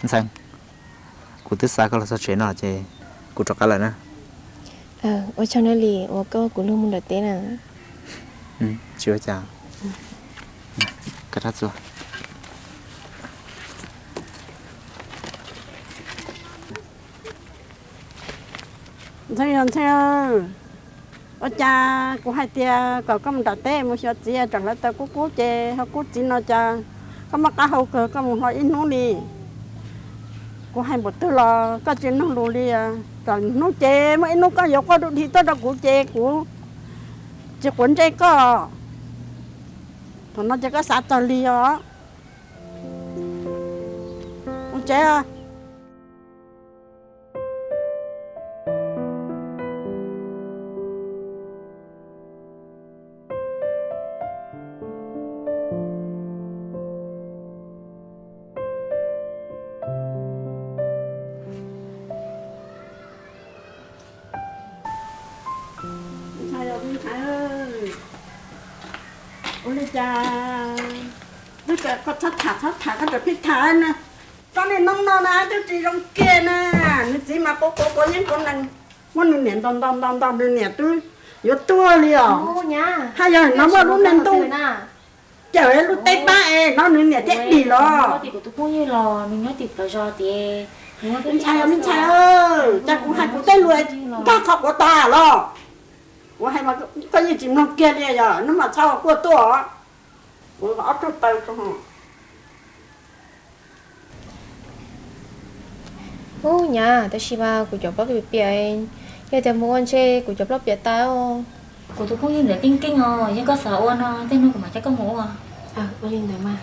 Ntxhee, kuv twb xa koj los txog tsev no ces kuv rov qab lawm na. Ua tsaug nawb Lis uas koj kuv lug mus nram teb na. Tsis ua cas. Ntxhee, Ntxhee, ua cas kuv hais tias kom koj mus nram teb mus xyuas txiv tseem hlawv taws kub kub ces ho kub txiv no cas koj muaj qab hau kawg koj mus hlo ib hnub li. Kuv hais npaum twg los koj tsis mloog lus li. Txog hnub ces muaj ib hnub koj yuav quaj dub dhi tuaj rau kuv ces kuv tsis quav ntsej koj. Thaum no ces koj xav txog Lis os. Mus tsev. Ua li cas koj txhob tham txhob tham koj tseem pheej tham na. Tsob niag noob no na twb tsis zoo kiag na. Nws txiv mas quav quav quav yeeb quav nees, muab nws niam ntaus ntaus ntaus ntaus nws niam twb yuav tuag li os. Haj yog no muaj lub neeg ntuj cawm lub teb pab es no nws niam thiaj dim los. Me ntxhais, me ntxhais, cas kuv hais kuv tej lus nkag qhov quav tas los? Kuv hais mas koj yeej tsis mloog kiag li yog hnub mas txhob quaj tuaj. Kuv ob tug taw rau. Ub nyab, tab sis mas kuv cov plaub piam piam, yog tias mus ua ntshe kuv cov plaub piam tas. Kuv tus phooj ywg ntawd keej keej os, yog koj xav ua no tej hnub kuv mam coj koj mus ua. Ua li ntawd mas.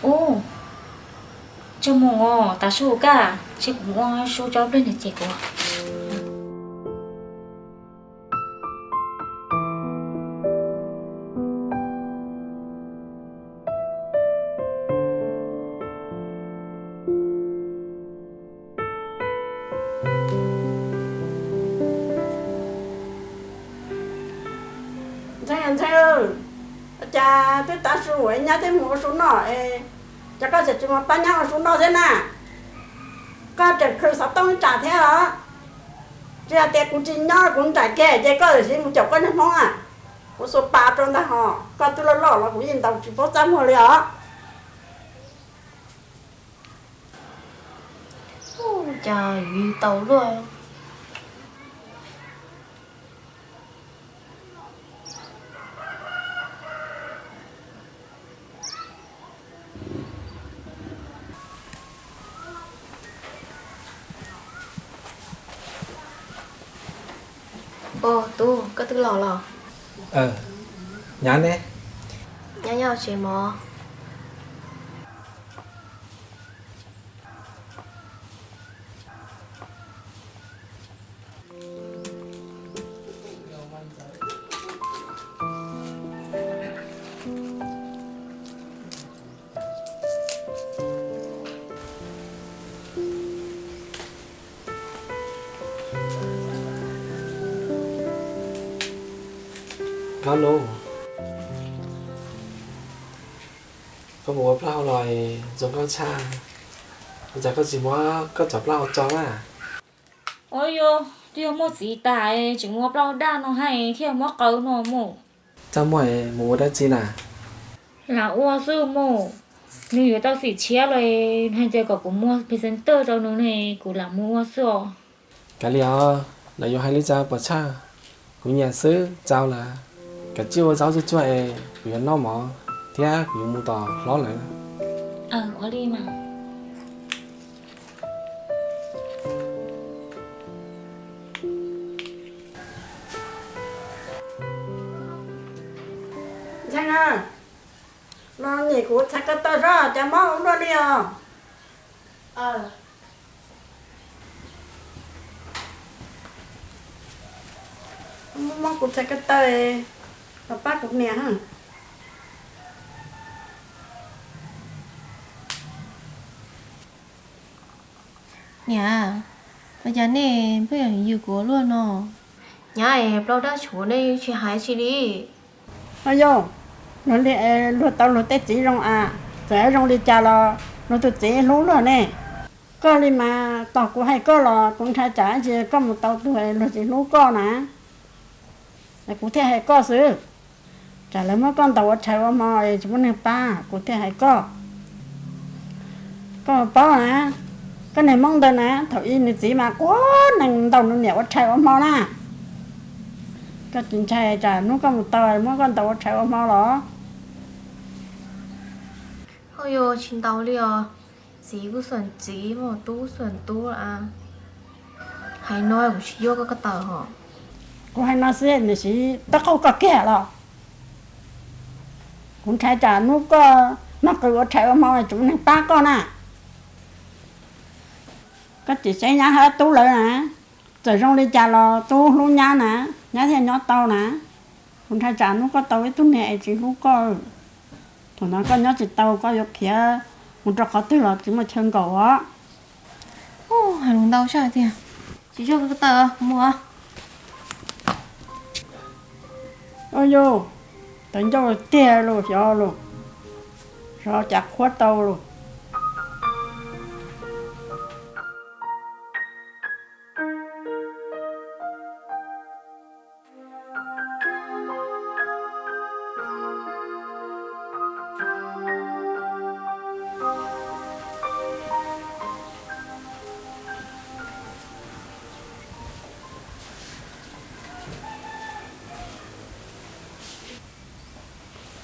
Ub, tsis mus os, tav su kaj, ntshe kuv mus ua su cov pliag nws cem kuv. Ntxhee, Ntxhee, cas twb tav su nyab twb mus ua su noj es, cas koj tseem tsis mus pab nyab ua su noj thiab na? Koj tseem khwv xov tooj ib tsam thiab os. Tsis hais tias kuv tsis nyob kuv nraim kiag ces koj yuav mus caum koj niag hmoob a. Kuv xuas pas rau ntag hos, koj twb loj loj los kuv yeej ntaus tsis paub txaj muag li os. Cas yus tau luaj. Ua, tub, koj twb los los? Nyab ne? Nyab nyob tsev mov. Koj lub. Koj mus ua plaub hau los zoo nkauj tshaj, ua cas koj tsis muab koj cov plaub hau tso na? Ua yog twb yog muaj txiv tas tseem mus ua plaub hau daj no hais thiaj muab qau no mus. Txaj muag mus ua dab tsi na? Lam ua xwb mus. Nws yuav tau xim tshiab los hais tias kom kuv muag presenter rau nws ne, kuv lam mus ua xwb os. Kav liam os, lawv yuav hais li cas puas tshaj, kuv nyiam xwb txaus lawm. Kav tsij ua zaub tsuag tsuag es kuv yuav noj mov thiab kuv yuav mus tom hlob lawv. Ua li mas. Ntxhee, los nyem kuv txhais ko taw zog, cas mob ua luaj li os. Mob kuv txhais ko taw, los pab kuv nias. Niam, ua cas nej pheej yuav yws kuv ua luaj no? Nyab es plaub dab tshuav nej tsis hais tsis li. Yog luag li, luag tau luag tej txiv zoo a, txawm zoo li cas los luag tus txiv hlub luag ne. Koj li mas tos kuv hais koj los kuv ntshai tsam ib ntsis koj mus tau tus luag tsis hlub koj na. Kuv thiaj hais koj xwb. Tsam lawv muab koj ntaus ua tshais ua hmo es tsis muaj neeg pab, kuv thiaj hais koj. Koj paub na, koj niag Hmoob ntawd na, thaum ub nws txiv mas quav nees ntaus nws niam ua tshais ua hmo na. Koj tsis ntshai tsam hnub koj mus tau muab koj ntaus ua tshais ua hmo los? Ho yog tsis ntaus li os, txiv kuj xum txiv mas tub xum tub a. Hais no kuv tsis yuav koj ko taw hos. Kuv hais no xwb nws siv tau qaug koj kiag los? Kuv ntshai tsam hnub koj maj qws ua tshais ua hmo tsis muaj neeg pab koj na. Koj tsis saib nyab hab tub lawv na, txawm zoo li cas los tub hlub nyab na, nyab thiaj nyob tau na. Kuv ntshai tsam hnub koj tau ib tug niag es tsis hlub koj, thaum ntawd koj nyob tsis tau, koj yuav khiav mus rau qhov twg los tsis muaj chaw nkaum os. Hais lus ntau zaj tiag, tsis tso ko taw mus. Ua yog, tawv ncauj tiag los xyov los, xyov cas qhuav tau los.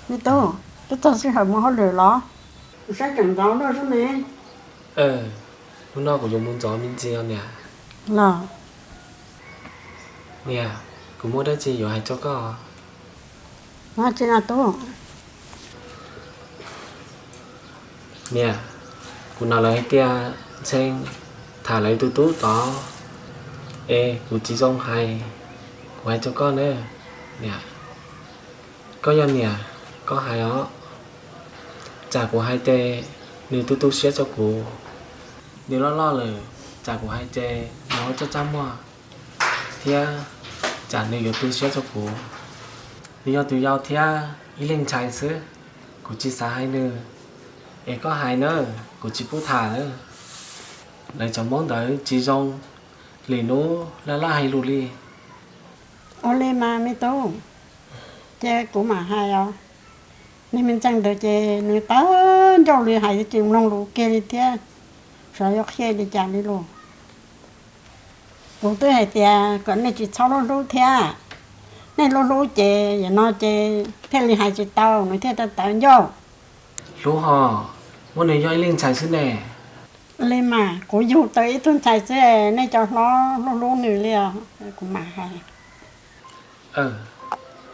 Me tub, twb txog sij hawm mus hauj lwm los? Kuv saib tseem ntxov luaj xwb ne. Hnub no kuv yuav mus ntxov me ntsis os niam. Los, niam, kuv muaj dab tsi yuav hais rau koj. Dab tsi no tub? Niam, kuv hnov lawv hais tias Ntxhee tham lawv tus tub tod, es kuv tsis zoo hais, kuv hais rau koj na, niam. Koj yog niam, koj hais os, tsam kuv hais ces nws tu tu siab rau kuv. Nws loj loj lawm, tsam kuv hais ces nws ua txaj txaj muag, thiab tsam nws yuav tu siab rau kuv. Nws yog tus yau thiab ib leeg ntxhais xwb, kuv tsis xav hais nws. Es koj hais na, kuv tsis pub tham na. Lawv cov Hmoob ntawd tsis zoo, lwm hnub laj laj hais lus li. Ua li mas me tub, ces kuv mam hais os. Niag me Ntxhee ntawd ces nws qab ncauj li hais tsis mloog lus kiag li thiab, xyov yuav qhia li cas li los. Kuv twb hais tias kom nej tsis txhob hlub hlub thiab, nej hlub hlub ces yam no ces thiaj li hais tsis tau, nws thiaj tawv tawv ncauj. Hlub hos, muab nws yog ib leeg ntxhais xwb ne. Li mas kuv yug tau ib tug ntxhais xwb, nej cov hlob hlub hlub nws li os, kuv mam hais.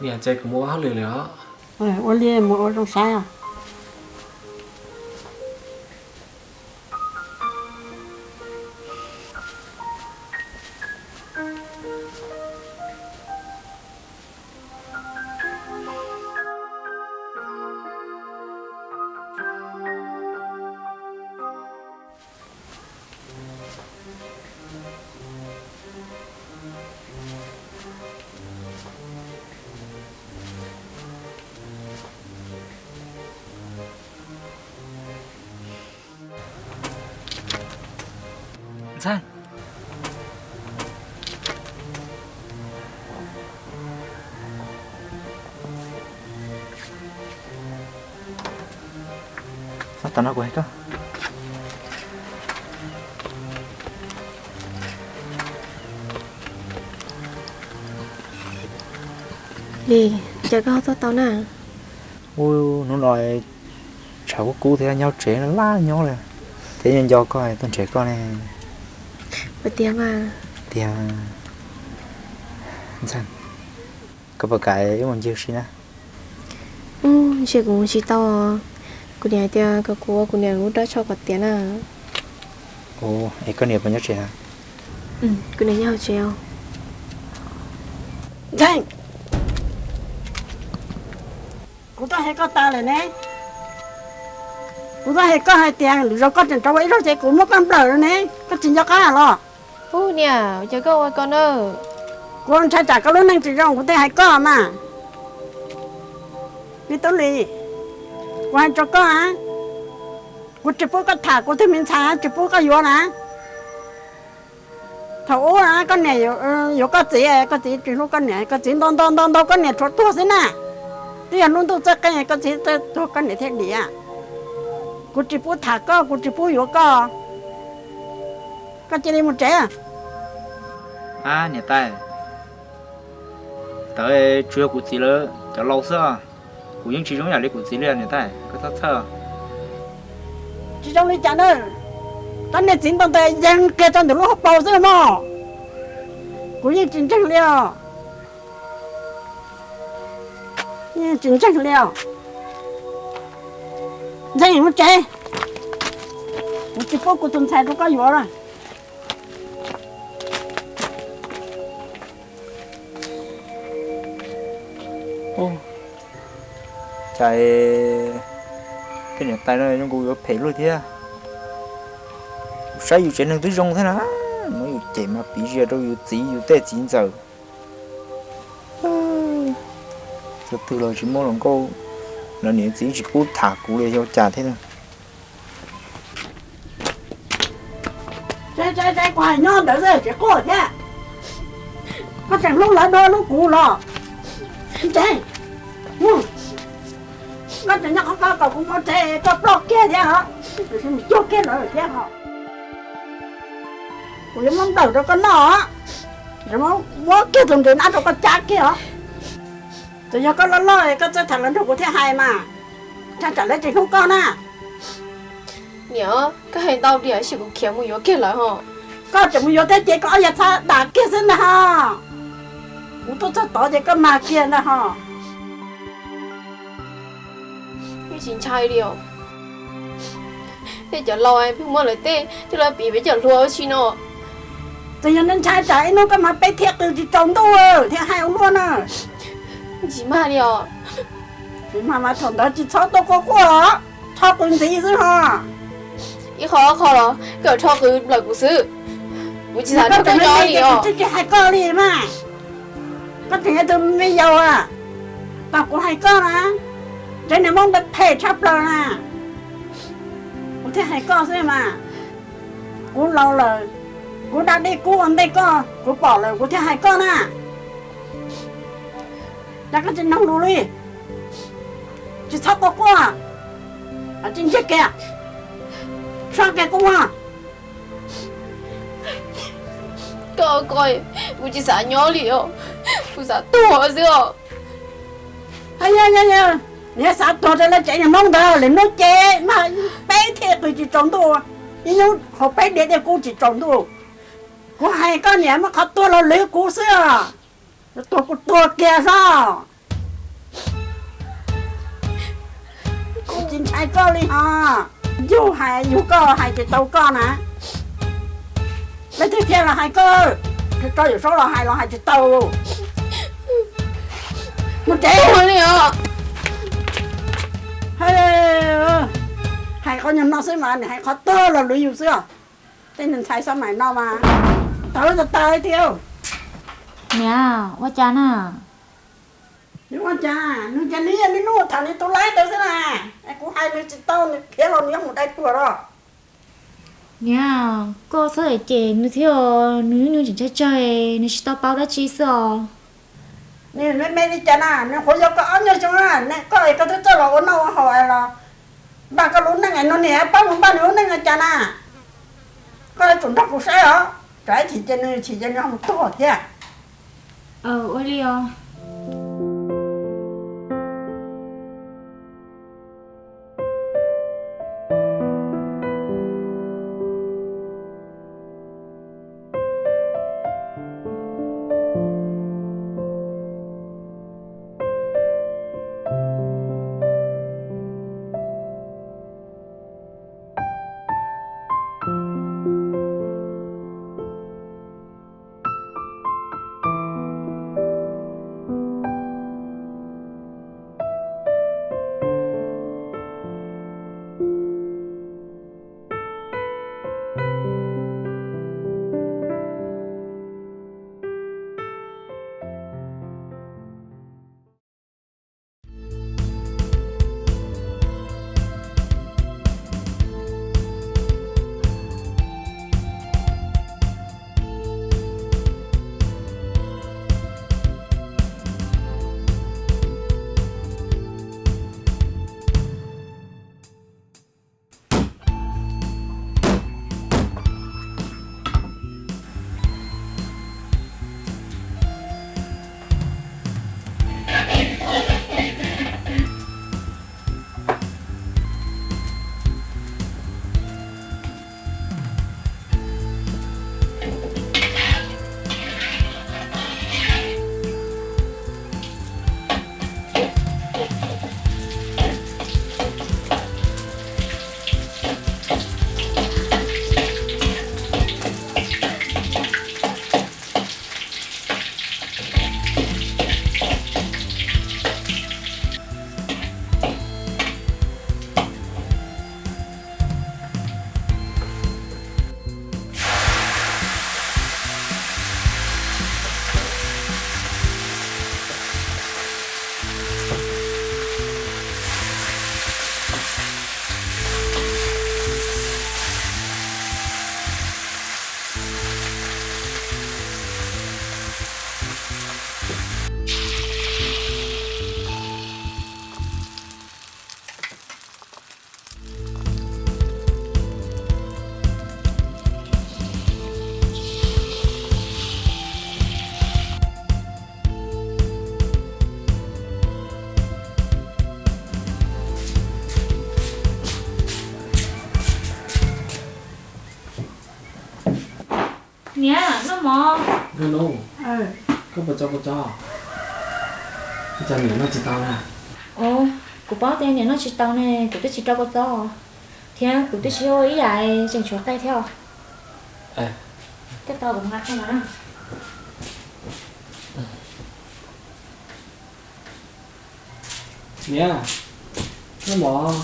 Niam, ces kuv mus ua hauj lwm lawm os. Ua li, mus ua zoo saib os. Ntxhais, tam no kuv hais koj. Lis, cas koj tuaj tau na? Ub, hnub no tshav kub kub thiab, nyob tsev laj nyob li, thiab nco nco koj tuaj nrhiav koj ne. Puas tiag mas? Tiag. Ntxhais, koj puas kam wb mus ncig ua si na? Ub, ntshe kuv mus tsis tau. Kuv niam hais tias kom kuv ua kuv niam lub rab tsho kom tiav na. Ub, es koj niam puas nyob tsev na? Kuv niam nyob hauv tsev os. Ntxhais, kuv twb hais koj tas lawm ne. Kuv twb hais koj hais tias lwm zaus koj tseem rov ua ib zaug ces kuv muab koj nplawm ne, koj tsis nco qab los? Ub niam, ua cas koj ua ko na? Kuv ntshai tsam koj lub neej tsis zoo kuv thiaj hais koj mas. Me Tub Lis, kuv hais rau koj, kuv tsis pub koj tham kuv tus me ntxhais, tsis pub koj yuav na. Thaum ub koj niam yuav koj txiv, koj txiv tsis hlub koj niam, koj txiv ntaus ntaus ntaus ntaus koj niam rhuav tuag xwb na. Twb yog lub ntuj txawj qeej koj txiv txawj tuag koj niam thiaj dim. Kuv tsis pub tham koj, kuv tsis pub yuav koj. Koj cia li mus tsev. Ab niam tais, tawv tsuas yog kuv txiv lawv cov laus xwb, kuv yeej tsis zoo yam li kuv txiv li niam tais, koj txhob txhawj. Tsis zoo li cas na, koj niam txiv ntaus ntaus yees kiag rau ntawm lub hauv paus xwb mog. Kuv yeej tsis ntseeg li os. Yeej tsis ntseeg li os. Ntxhais, mus tsev, kuv tsis pub kuv tus ntxhais rau koj yuav lawm. Cas tej niam tais no zoo nkaus yuav phem luaj thiab. Kuv saib yus tsev neeg twb zoo thiab na, muab yus cem mas piv zias rau yus txiv yus tej txiv ntxawm. Txog twg los tsis muaj hluas nkauj, lawv niam txiv tsis pub tham kuv li yog cas thiab na. Kuv hais nyob ntawd xwb tsis quaj thiab. Koj tseem hlub lawv dua hlub kuv los? Tsev, koj tseem nyob qhov ko kom kuv mus tsev koj ploj kiag thiab os, mus cuag kiag lawv thiab os. Kuv yuav muab nplawm rau koj noj, muab kiag tus nres nab rau koj cab kiag os. Txawm yog koj loj loj koj txawj tham lawv nrog kuv thiaj hais mas, ntshai tsam lawv tsis hlub koj na. Niam, koj hais ntau tiam sis kuv khiav mus yuav kiag lawv ho. Koj tseem mus yuav thiab ces koj ob yag txhab dam kiag xwb ntag ho. Kuv tuaj txog tod ces koj mag kiag ntag ho. Yeej tsis ntshai li os. Tej cov laus pheej muab lawv tej coj los piv peb cov hluas ua si no. Txawm yog nej ntshai tsam ib hnub koj mas peb thiaj qw tsis tsaus ntuj thiab hais ua luaj na. Tsis mag li os. Tsis mag mas thaum ntawd tsis txhob tuaj quaj quaj, rho qws ntxiv xwb ho. Ib qho ob qho los koj rho qws nplawm kuv xwb. Kuv tsis xav rau koj nyob li os. Tsis hais koj li mas. Koj tseem yog tus me yaus, tau kuv hais koj na, tsev niag Hmoob ntawd phem tshaj plaws na. Kuv thiaj hais koj xwb mas. Kuv laus lawm, kuv da dej kub ua ntej koj, kuv pom lawm kuv thiaj hais koj na. Cas koj tsis mloog lus li? Tsis txhob quaj quaj, tsis ntsia kiag, tso kiag kuv mog. Koj, koj, kuv tsis xav nyob li os, kuv xav tuag xwb os. Yog, yog, yog, nws xav tuag rau lawv tsev niag Hmoob ntawd, lwm hnub ces mas peb thiaj qw tsis tsaus ntuj, ib hnub haus peb diav dej kub tsis tsaus ntuj. Kuv hais koj niam muab qhov tuag los lwv kuv xwb os. Tuag kuv tuag kiag soj. Kuv tsis ntshai koj li ho. Yug hais yug koj hais tsis tau koj na. Leej twg thiaj los hais koj, tso yawm saub los hais los hais tsis tau. Mus tsev li os. Hais qhov nyuag no xwb mas nws hais qhov tuag los lwv yus xwb os. Tej nws ntxhais xab maim no mas tawv tawv thiab. Niam, ua cas na? Nws ua cas, nws cas nws yog nws hnub tham nws tus laib ntawd xwb na. Kuv hais nws tsis tau, nws khiav los nws yuav mus dai tuag los. Niam, koj txhob cem nws thiab, nws ib nus tseem tsawg tsawg, nws tsis tau paub dab tsi xwb os. Nws me me li cas na, nws nyuam qhuav yog koj ob nyuag xyoo na, koj es koj twb txawj los ua noj ua haus es los npaj koj lub neej es no niam pab mus npaj nws lub neej li cas na. Koj yuav tsum nrog kuv saib os, tsam ib chim ces nws chim ces nws ho mus tuag thiab. Ua li os. Niam, noj mov. Nkauj Nub, koj puas tso kua txob? Cas niam noj tsis tau na? Ua, kuv paub tias niam noj tsis tau ne, kuv twb tsis rau kua txob, thiab kuv twb tsis ua ib yam, tseem tshuav qe thiab. Koj tau kuv nqa qe no na. Niam, noj mov.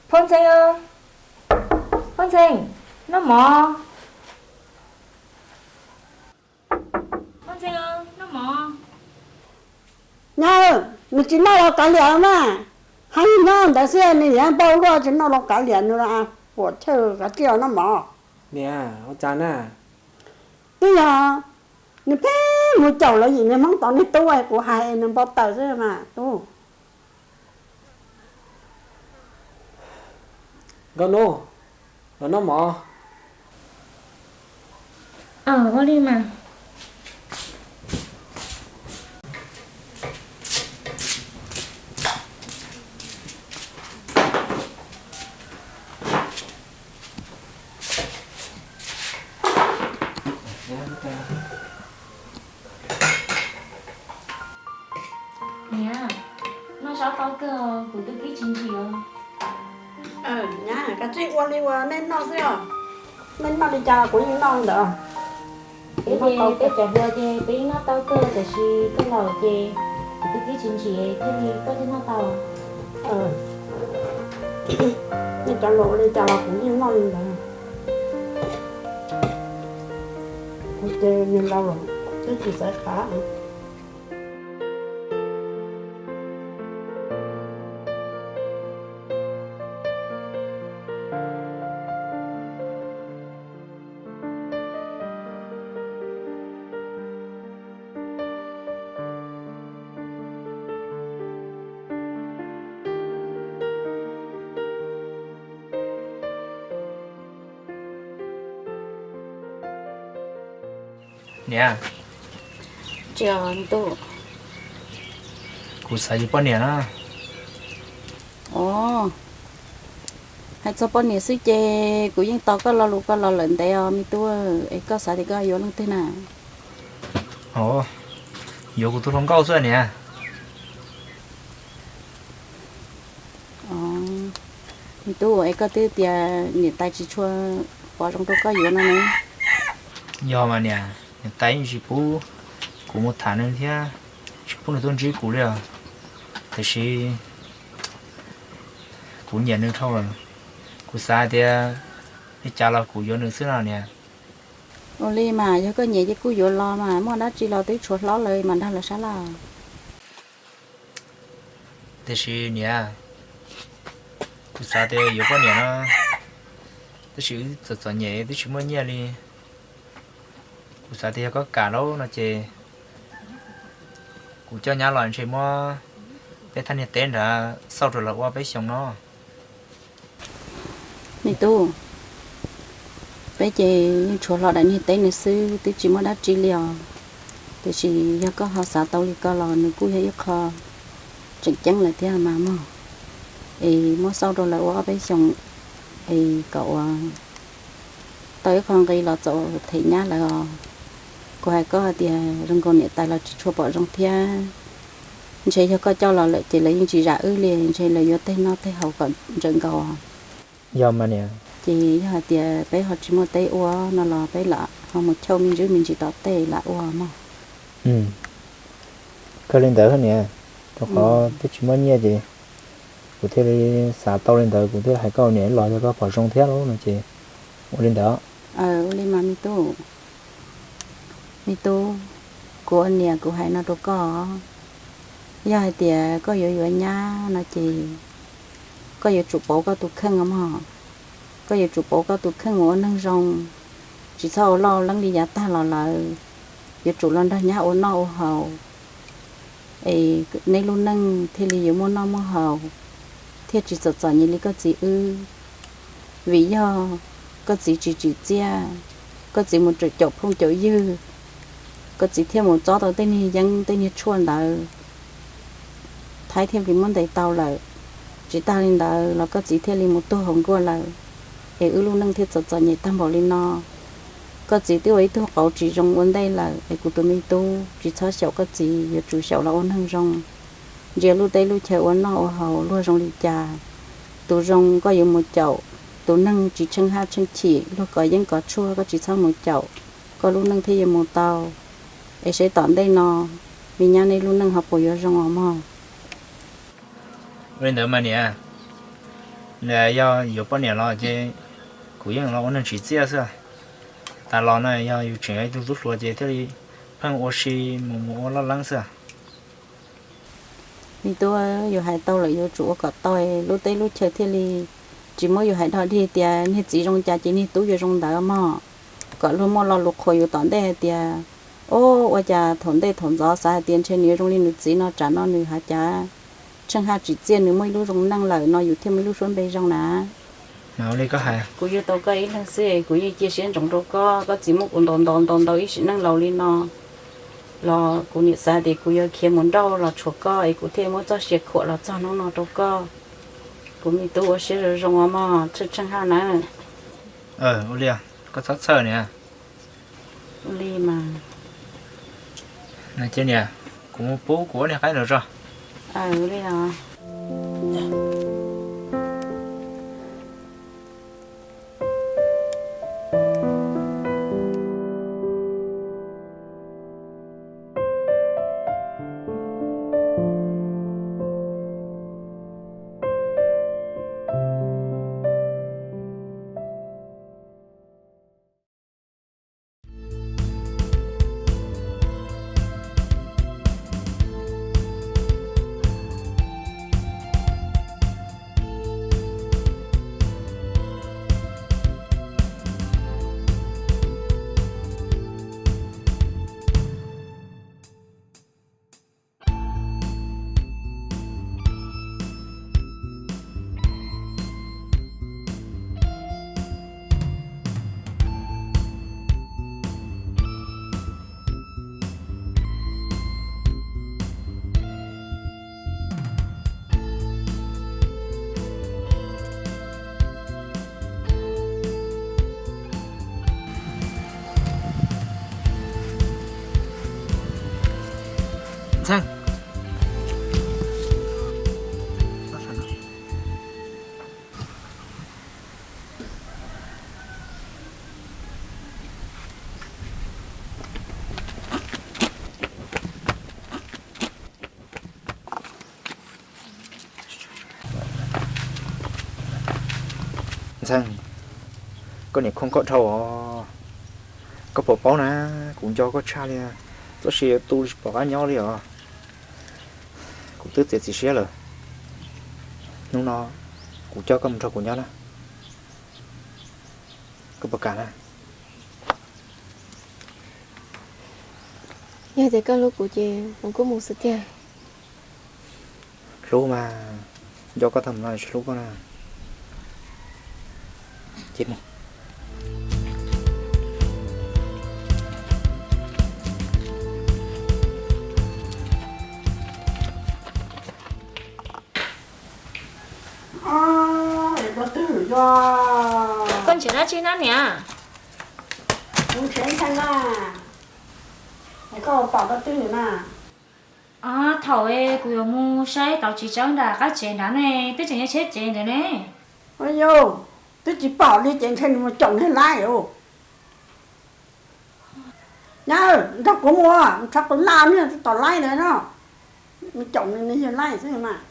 Phauj Ntxhee, Phauj Ntxhee, noj mov. Phauj Ntxhee, noj mov. Nyab, nws tsis noj los kav liam mas. Heev nyob ntawd xwb nws yeej npau luaj tsis noj los kav liam nws, puam chawj kav liam noj mov. Niam, ua cas na? Twb yog nws pheej mus caum lawv yim niag Hmoob tod niag tub es kuv hais nws npau taws xwb mas tub. Nkauj Nub, los noj mov. Ua li mas. Niam, noj zaub tau kawg, kuv twb kib tsis ntsim os. Nyab, kav tsij ua li uas nej noj xwb os. Nej noj li cas kuv yeej noj li ntawd. Peb ces peb cov hluas ces peb yeej noj tau kawg, tiam sis koj laus ces kuv twb kib tsis ntsim thiaj li koj thiaj noj tau. Nej cov laus ua li cas los kuv yeej noj li ntawd. Ces yus laus lawm, twb tsis xaiv qab. Niam, kuv xav yuav poj niam na. Os, hais txog poj niam xwb ces kuv yeej tos koj lo lus koj los lawm ntev os me tub, es koj xav tias koj yuav leej twg na? Os, yuav kuv tus hluas nkauj xwb niam. Me tub, es koj twb tias niam tais tsis tshua pom zoo rau koj yuav no ne. Yog mas niam, niam tais yeej tsis pub kuv mus tham nws thiab, tsis pub nws tuaj ntsib kuv li os. Tiam sis kuv nyiam nws dhau lawm, kuv xav hais tias li cas los kuv yuav nws xwb no niam. Ua li mas yog koj nyiam ces kuj yuav los mas, muaj dab tsi los twb tshuav hlob lawm mas nrog lawv sab laj. Tiam sis niam, kuv xav tias yuav poj niam no, tab sis wb txom txom nyem twb tsis muaj nyiaj li. Kuv xav tias yog koj kam lauj no ces kuv coj nyab los ntshe muab peb thaj niag teb nrad xauj rau lawv ua peb xyoo no. Me tub, peb ces yeej tshuav hlo daim niag teb no xwb twb tsis muaj dab tsi li os. Tiam sis yog koj ho xav tau li ko los nws kuj yog ib qho tseem ceeb lawm thiab mas mog. Es muab xauj rau lawv ua ob peb xyoos es kom ua tau ib qho nqi los txaus them nyab lawv os. Kuv hais koj hais tias zoo nkaus niam tais los tsis tshua pom zoo thiab. Ntshe yog koj coj los lawm ces lawv yeej tsis zam wb li, ntshe lawv yuav tej noj tej haus kom ntsaws nkaus. Yog mas niam. Ces yog hais tias peb ho tsis muaj teb ua no los peb lam ho mus chauj me ntsis me ntsis tom tej lam ua mog. Kawg li ntawd niam, rau qhov twb tsis muaj nyiaj ces kuv thiaj li xav tau li ntawd, kuv thiaj hais koj niam los yog koj pom zoo thiab lauj no ces ua li ntawd. Ua li mas me tub, me tub, kuv ua niam kuv hais no rau koj, yog hais tias koj yuav yuav nyab no ces koj yuav tsum pauv koj tus kheej os mog. Koj yuav tsum pauv koj tus kheej mus ua neeg zoo, tsis txhob ua loj leeb li yav tag los lawm. Yuav tsum los nrog nyab ua noj ua haus, es nej lub neej thiaj li yuav muaj noj muaj haus, thiaj tsis txom txom nyem li koj txiv wb. Vim yog koj txiv tsis tsim txiaj, koj txiv mus caum phooj caum ywg, koj txiv thiaj mus txob tau tej niag yeeb tej niag tshuaj ntawd, Thaib thiaj li muab ntes tau lawm. Tsis tas li ntawd los koj txiv thiaj li mus tuag hauv nkuaj lawm, es wb lub neej thiaj txom txom nyem tag npaum li no. Koj txiv twb ua ib tug qauv tsis zoo ua ntej lawm, es kuv tus me tub tsis txhob xyaum koj txiv, yuav tsum xyaum los ua neeg zoo. Ntsia lub teb lub chaw ua noj ua haus luag zoo li cas, tus zoo koj yuav mus caum, tus neeg tsis tsheej haj tsheej chim luag kov yeeb kov tshuaj koj tsis txhob mus caum, koj lub neej thiaj yuav mus tau. Es seb tom ntej no me nyab nej lub neej ho puas yuav zoo os mog. Ua li ntawd mas niam, yog yuav poj niam los ces kuv yeej los ua neeg tsim txiaj xwb. Tas los no yog yus tseem yog ib tug tub hluas ces thiaj li pheej ua si mus mus ua loj leeb xwb. Me tub, yus hais tau lawm yuav tsum ua kom tau, lub teb lub chaw thiaj li tsis muab yus hais dog dig tias niag txiv zoo cas ces niag tub yuav zoo ntawd mog. Kom luag muaj lo lus qhuas yus tom ntej hais tias, o, ua cas thaum ntej thaum ntxov xav hais tias ntshe nws yuav zoo li nws txiv no, tsam no nws hais cas tsheej haj tsim txiaj, nws muaj ib lub zoo neej lawm no yus thiaj muaj ib lub suab npe zoo na. Kuv yug tau koj ib leeg xwb, kuv yeej cia siab ntsoov rau koj, koj txiv muab kuv ntaus ntaus ntaus ntaus ib sim neej laus li no los kuv niam xav tias kuv yuav khiav mus nrauj los tshuav koj es kuv thiaj muab txoj sia khuam los txog hnub no rau koj. Kuv me tub ua siab zoo zoo os mog, tsheej tsheej haj na. Ua li, koj txhob txhawj niam. Ua li mas. Ces niam, kuv mus pub kuv ob niag qaib ntawd tso. Ua li os. Ntxhee. Ntxhee, koj niam khoom koj dhau os. Koj puas paub na, kuv nco koj tshaj li, txoj sia yuav tu tsis pom qab nyob li os. Kuv twb txiav txim siab lawm. Hnub no kuv coj koj mus nrog kuv nyob na. Koj puas kam na? Yog tias koj hlub kuv ces kuv kuj mus xwb tiag. Hlub mas, nco koj tag mus no tsis hlub koj na. Ces mus. Koj ntsia dab tsi na niam? Kuv ntsia ntxhee na, es koj pom dab tsi na? Thaum kuv yuav mus saib tau txiv tsawb nram qab tsev nrad ne, twb tseem yog tsheb tsev ntawd ne. Yus twb tsis pom li ces ntshe nws mus caum niag laib os. Nyab, nrog kuv mus, nrog kuv naj niag tom laib ntawd no, mus caum niag laib xwb mas.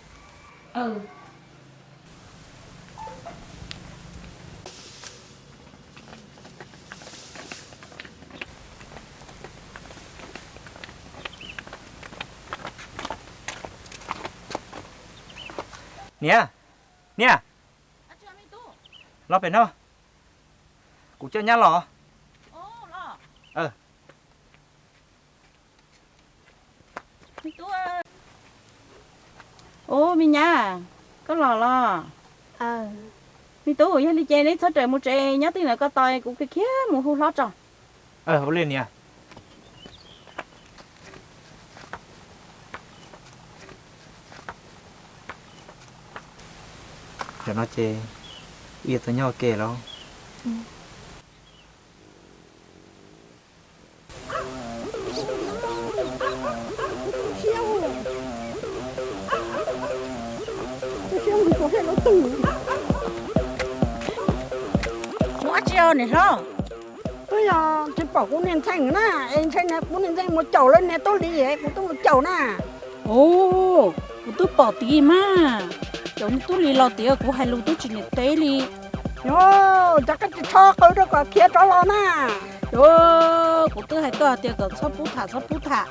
Niam, niam, los pem no, kuv coj nyab los. Ub, me nyab, koj los los? Me tub, yog li ces neb txhob raws mus tsev, nyob twj ywm ko tos kuv khiav khiav mus hu hlob tso. Ua li niam. Tam no ces wb yuav tau nyob ua ke lawm. Mus dab tsi os niam hlob? Twb yog tsis pom kuv niag Ntxhee na, es ntshe kuv niag Ntxhee mus caum lawv niag tub Lis es kuv twb mus caum na. Ub, kuv twb pom tid mas, caum niag tub Lis los tias kuv hais lus twb tsis niam teb li. Yog, cas koj tsis tso qw rau kom khiav rov los na? Yog, kuv twb hais koj tias kom txhob pub tham txhob pub tham,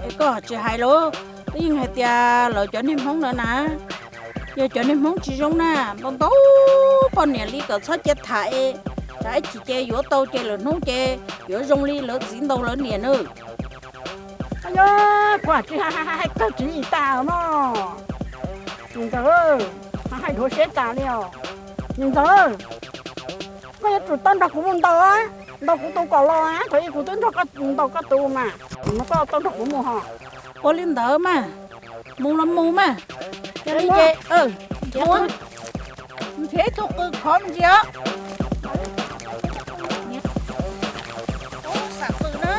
es koj tsis hais los. Twb yeej hais tias lawv cov niag Hmoob ntawd na, yog cov niag Hmoob tsis zoo na, ntau ntau poj niam li, kom txhob cia tham es tsam ib chim ces yuav tau ces lwm hnub ces yuav zoo li lawv txiv ntaus lawv niam nawb. Yog, kuv tsis hais, hais kawg tsis tas mog. Niam ntxawm, hais dhuav siab tas li os. Niam ntxawm, koj yuav tsum tau nrog kuv mus ntaus, ntaus kuv tus kom los, thaum ub kuv twb nrog koj ntaus koj tus mas, no koj tau nrog kuv mus ho. Ua li ntawd mas, mus los mus mas. Yog li ces nrhiav ib tug qws khov me ntsis os. Xam qws na,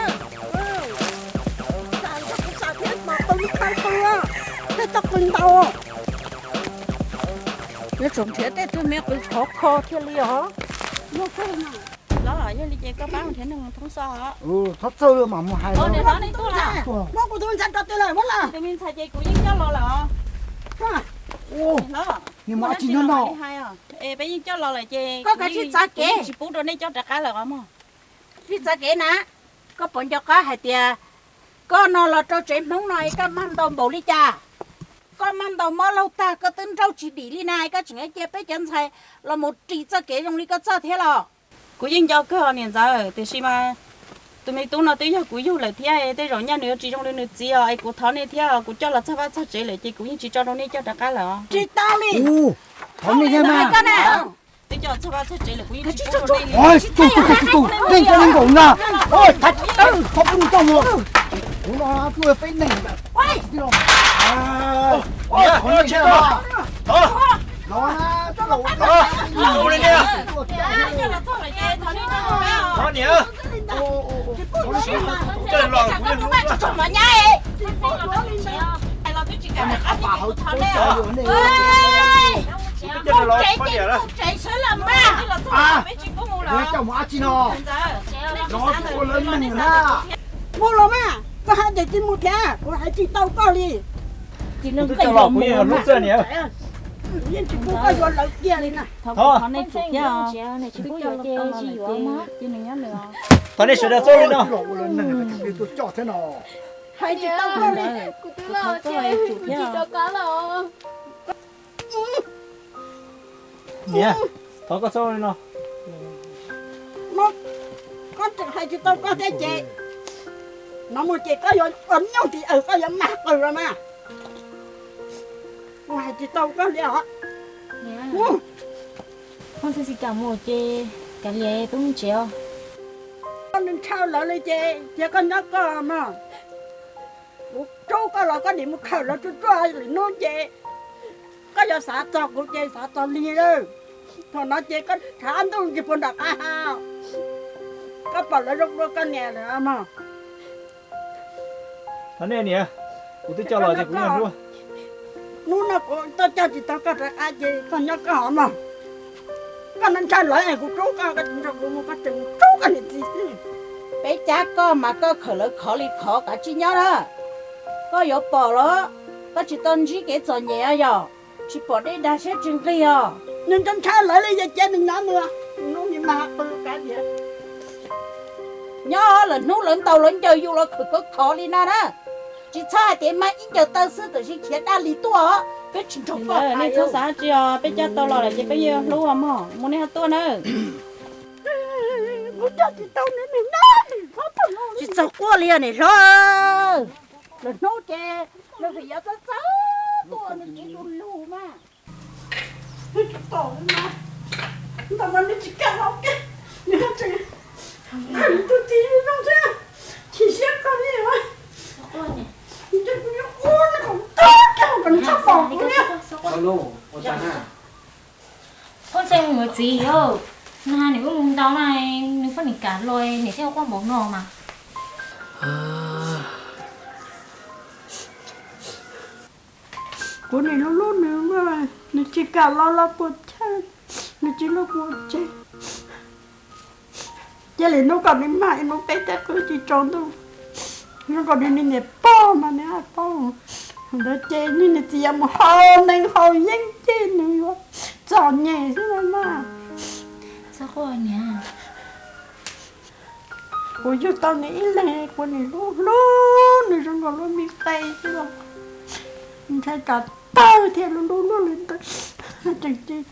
xam thiab pom qws qha qws, thiaj tau qws ntaus. Yuav tsum nrhiav tej tug me qws khov kho thiaj li os. Los yog li ces koj pab nrhiav neeg thoob xo os. Txhob txhawj, mam mus hais. Niam hlob, nej tuaj lawm. Muab kuv tus ntxhais rau twg lawm, muab los. Tus me ntxhais ces kuv yeej coj los lawm os. Niam hlob, niam muab tsis nyob no. Es peb yeej coj los lawm ces koj kav tsij txav kev, tsis pub rau nej coj rov qab lawm os mog. Tsis txav kev na, koj puas nco qab hais tias koj no los rau tsev Hmoob no es koj mag ntaus npaum li cas? Koj mag ntaus mob laug tag koj twb nrauj tsis dim li na, koj tseem cia peb cov ntxhais los mus ris txoj kev zoo li koj txoj thiab los? Kuv yeej nco kawg os niam ntxawm, tiam sis mas tus me tub no twb yog kuv yug lawm thiab, tej zaum nyaj nws yuav tsis zoo li nws txiv os, es kuv thov nej thiab, kuv coj los txog vaj txog tsev lawm ces kuv yeej tsis tso rau nej coj rov qab lawm os. Tsis tau li. Thov nej thiab mas. Twb coj txog vaj txog tsev lawm kuv yeej tsis tso rau nej li. Tus, tus, tus, tus, nej coj nej nkaum na. Thov peb mus coj mus. Kuv no kuj peb neeg. Thov nej thiab. Thov niam. Thov niam. Coj los kuv yeej hlub. Tsis pom yuav li ntawd. Ab pam hauv tsis pub cov yuav nej. Tsev xwb los mas. Yuav coj mus ab tsi no? Los tsis ua lawv neeg na. Mus los mas, koj hais tias tsis mus thiab, kuv hais tsis tau koj li. Kuv twb coj los kuv yeej yog hlub xwb niam. Yeej tsis pub koj yuav lawv kiag li na. Thov nej sawv daws txhob li no. Hais tsis tau koj li. Niam, thov koj txhob li no. Koj tseem hais tsis tau koj thiab ces, no mus ces koj yuav ua nyuj tim aws, koj yuav mag qws los mas. Kuv hais tsis tau koj li os. Phooj ywg, tsis kam mus ces kav liam peb mus tsev os. Koj ntshaw lawv li ces cia koj nyob koj mog. Kuv rub koj los koj nim mus khawm lawv tsuag tsuag lwm hnub ces koj yuav xav txog kuv ces xav txog li lawm. Thaum no ces koj tshav ntuj tsis pub nram qab ha. Koj pom lawv zoo dua koj niam lawm mog. Thov nej niam, kuv twb coj los ces kuv yeej hlub. Hnub no kuv tuaj coj tsis tau koj rov qab ces koj nyob koj mog. Koj ntshaw lawv es kuv rub koj, koj tsis nrog kuv mus koj tseem mus rub koj niam txiv xwb. Peb cab koj mas koj khawm lawv khov li khov, kav tsij nyob na. Koj yuav pom los koj tsis tau ntsib kev txom nyem yom, tsis pom dej dag siab tsw nqig os. Nws ntshaw ntshaw lawv li ces cia nws nyob nws, nws mag qw kav liam. Nyob lwm hnub lawv ntaus lawv ncaws yus los khawm khov khov li no na. Tsis txhob hais tias mag ib ncaws taw xwb, tam sim khiav daj li tuaj os, peb tsis nrog koj. Nej txhob xav tsi os, peb cab tau los lawm ces peb yeej hlub mog, mus nej ho tuaj nawb. Kuv coj tsis tau nws, nws nab nws txhob tuaj no. Tsis txog quaj li os niam hlob. Lwm hnub ces nws vim yuav txawj txawj tuaj, nws tsis lug lug mas. Nws tsis pom li no, ntawm no nws tsis kam los kiag, nws tseem, nws tus txiv zoo thiab, chim siab kawg li. Nws ces kuv yuav ua nws kom tag kiag kom nws txhob pom kuv li. Phooj ywg, yuav txiv yog, nag nws wb mus ntau na, nws pheej nim kam los, niam thiaj quaj npaum no mas. Kuv nim hlub hlub nws, nws tsis kam los los puas chawj, nws tsis los puas tseg. Cia li hnub kom nws mag ib hnub peb thiaj qw tsis tsaus ntuj. Zoo nkaus li nws niam pog mas nws haj paub. Ntawd ces nws niam txiv yuav mus haus nees haus yeeb ces nws yuav txom nyem xwb los mas. Kuv yug tau nws ib leeg, kuv nim hlub hlub nws zoo nkaus lub me nqe xwb los ntshai tsam tawg thiab, hlub hlub luaj li ntawd. Tseem tsis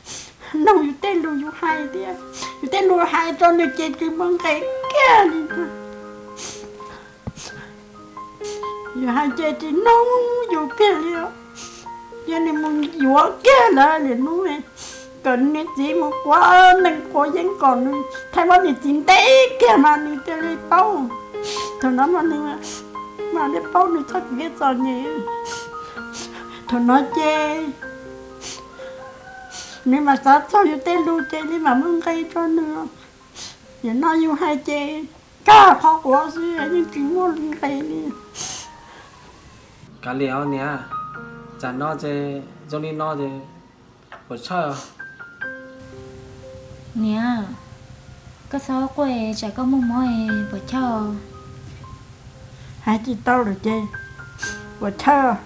mloog yus tej lus yus hais thiab, yus tej lus hais rau nws ces tsis muaj nqe kiag li ntag. Yus hais ces tsis mloog yus kiag li os. Cia nws mus yuav kiag lawm lwm hnub, kom nws niam txiv mus quav nees quav yeeb kom nws thaij muab nws txiv ntes kiag mas nws thiaj li paub. Thaum no mas nws mam li paub nws txoj kev txom nyem. Thaum no ces nws mam xav txog yus tej lus ces li mam muaj nqe rau nws. Nim no yus hais ces kag qhov quav xwb yeej tsis muaj nqe li. Kav liam os niam, tsam no ces zoo li no ces puas chawj? Niam, koj txhob quaj, tsam koj muaj mob puas chawj? Hais tsis tau lawm ces puas chawj.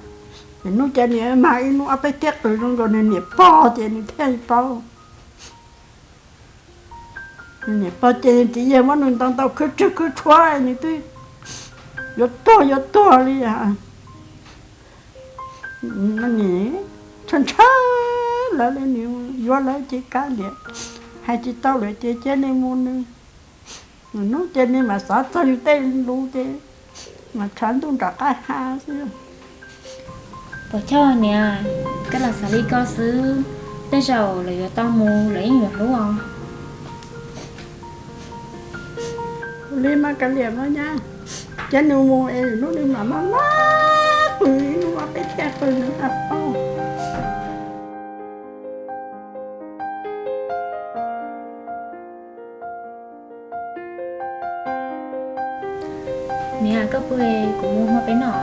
Nim hnub ces nws mag ib hnub ob peb thiab qw zoo nkaus nws niam pog ces nws thiaj paub. Nws niam pog ces txiv yawg muab nws ntaus ntaus khwb tsawg khwb tshuav nws twb yuav tuag yuav tuag li. Nws ntshaw ntshaw lawv li, nws yuav lawv ces kav liam. Hais tsis tau lawm ces cia nws mus nws. Hnub ces nws mam xav txog yus tej lus ces mam tshav ntuj nram qab ha xwb. Puas chawj niam, koj lam xav li ko xwb, tej zaum lawv yuav tau mus lawv yeej yuav hlub os. Ua li mas kav liam mas nyab, cia nws mus es hnub nws mam maj maj qw ib hnub peb thiaj qw nws haj paub. Niam, koj pw, kuv mus hmo peb noj.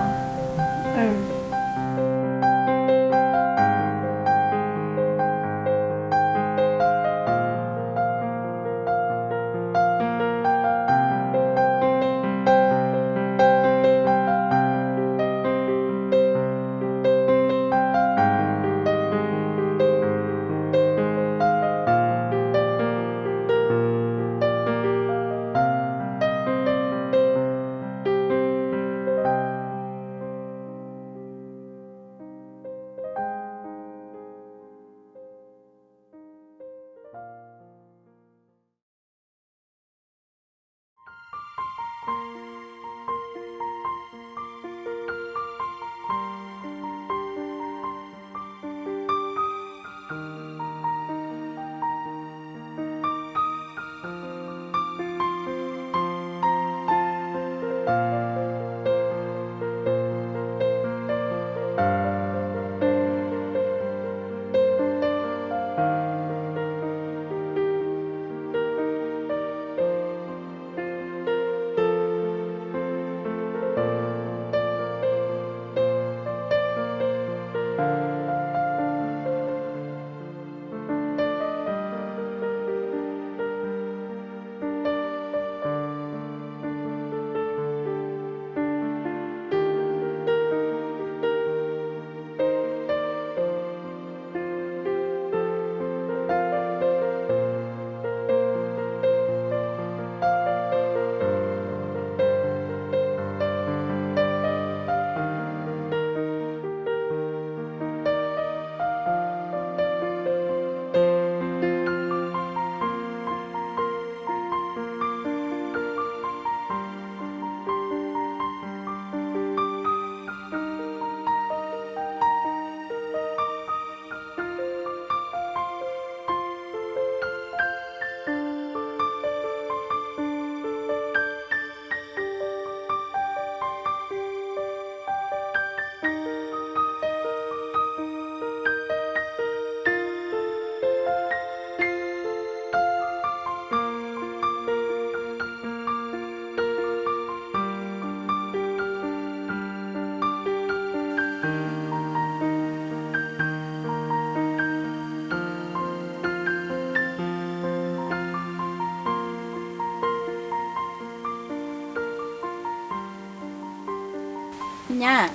Nyab,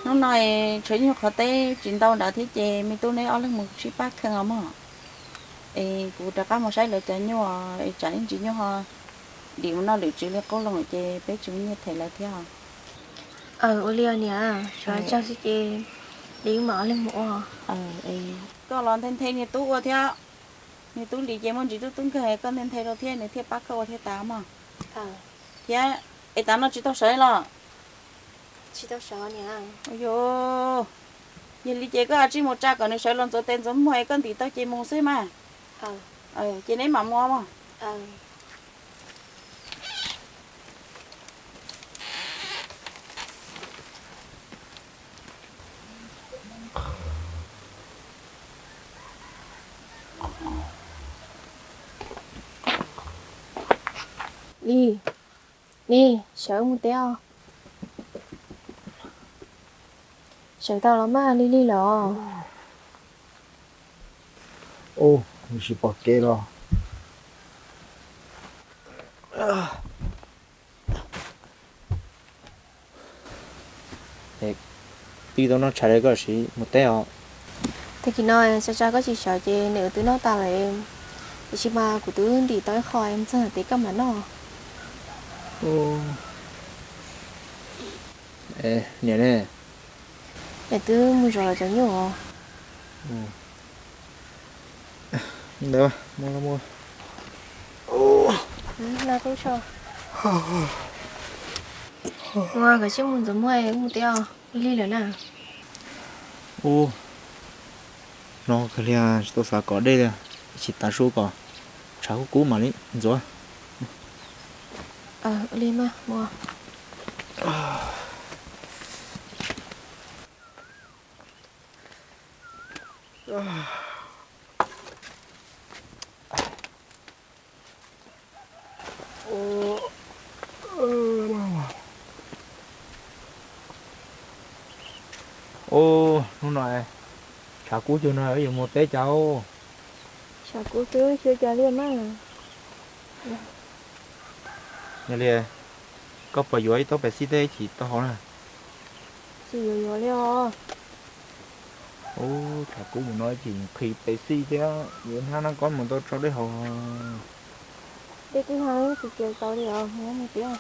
hnub no tshuav nyuag qhov teb tsis ntau nrad thiab ces me tub neb ob leeg mus sib pab kheej os mog. Es kuv rov qab mus saib lawv cov nyuj es tsam ib ntsis nyuj ho dim mus noj lwm tswv li qoob loo ces peb tsis muaj nyiaj them lawv thiab. Aws, ua li niam, tshuav tsawg xwb ces li wb mam ob leeg mus ua. Koj los nthe nthe niag tub ua thiab. Niag tub li ces muaj ntsis tub tub nkeeg, koj nthe nthe rau thiab nws thiaj pab koj ua thiaj tas mog. Thiab, es tav no tsis tau sawv los? Tsis tau sawv niam. Yog li ces koj tsij mus tsa kom nws sawv los ntxuav tes ntxuav muag es koj ntim tau ces mus xwb mas. Ces neb mam mus mog. Li, li, sawv mus teb os. Sawv tau los mas li li los. Ub, tsis pom kev los. Twb tau noj tshais rau koj siv mus teb os. Tag kis no tsa tsa koj tsis sawv ces nws twb noj tas lawm. Tiam sis mas kuv twb ntim tau ib qho mus txog tes koj mam noj. Niam ne, nws twb mus zov lawv cov nyuj os. Ntawd, mus los mus. Mus, koj tsij mus ntxuav muag mus teb os, lig lawm na. Ub, no kawg li tsis tau xav kov dej li, tsis tav su kom tshav kub kub mam li ntxuav. Ua li mas mus. Ub, hnub no tshav kub cuag no yuav mus teb cas? Tshav kub xwb xyov cas li mas. Yog li, koj puas yuav ib taub pes xij teb ib chim tau hauv na? Tsis yuav yuav li os. Ub, tshav kub mus no ib chim nqhis pes xij thiab yuav hnab nab kob mus tau tso dej haus. Dej twb hnab tsis txiav tau li os, mus mus tiag.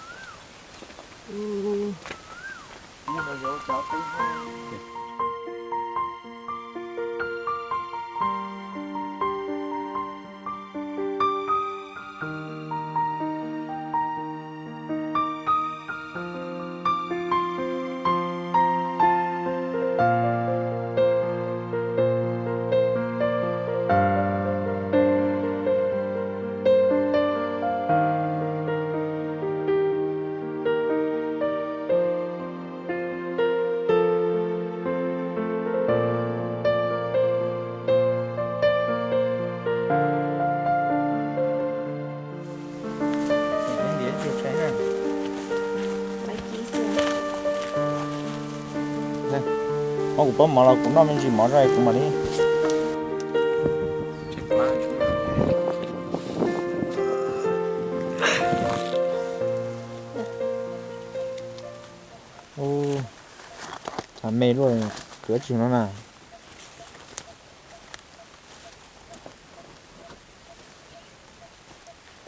Ob, kuv pab mov los kuv noj me ntsis mov zoj kuv mam li. Ub, tshav me luaj, khav tsis no na.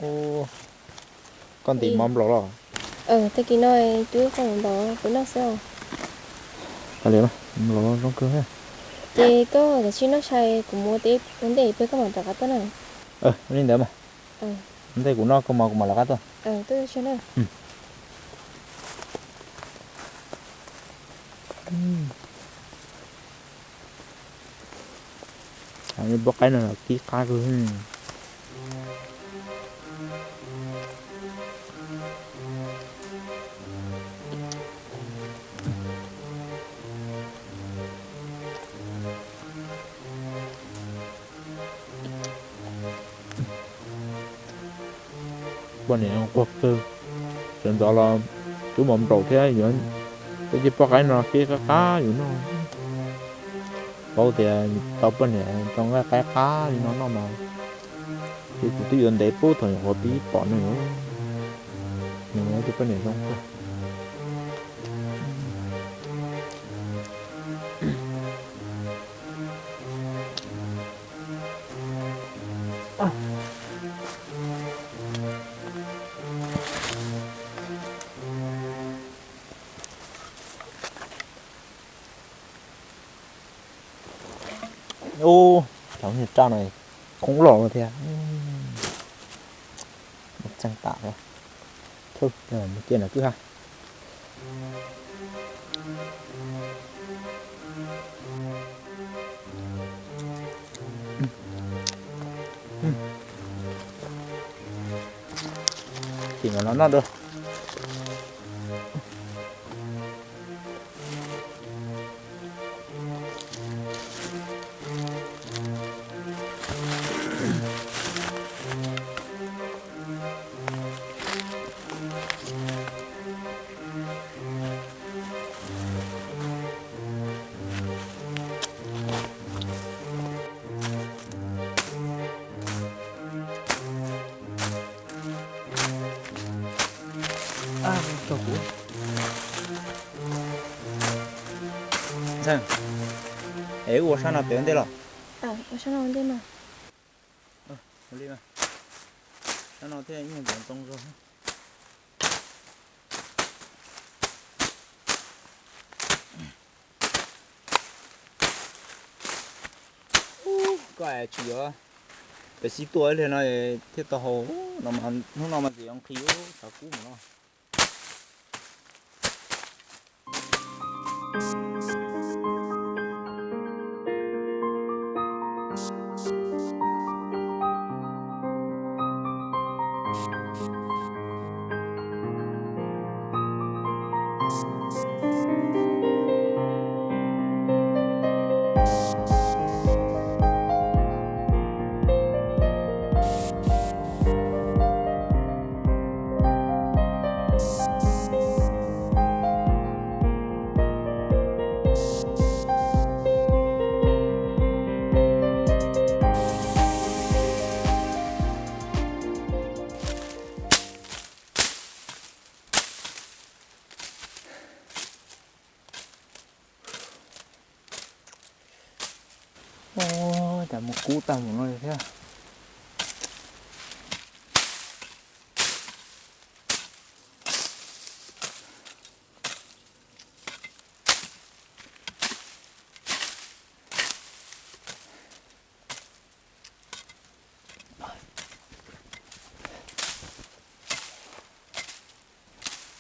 Ub, koj ntim mov nplaum los? Tag kis no cub koj nplaum peb noj xwb. Nplaum zoo kawg. Ces koj kav tsij noj sai, kuv mus ua ntej peb koj mam rov qab tuaj na. Li ntawd mas. Ua ntej kuv noj kawg mov kuv mam rov qab tuaj. Pob qaib no kib qab kawg. Poj niam quag kawg, sawv ntxov los cub mov nplaum thiab yuav tej pob qaib no kib qab qab yus noj. Paub tias tau poj niam tau nqaij qaib qab li no noj mas, ces kuv twb yuav ntev pub thaum nyuam qhuav pib pom nws. Nws tus poj niam zoo kawg. Ub, cov niag raj no khoob loj thiab. Txeeg tas, mus cia nram kwj ha. Tim no los noj dua. Ntxhee, es wb ua sab no pem ua ntej los? Ua sab no ua ntej mas. Sab no thiaj ntoo zog. Koj tsis yuav pem xib tuaj ib pliag no thiaj tau haus. Hnub no mas txiv zoo nqhis, tshav kub mus no. Mus kub tag mus no thiab.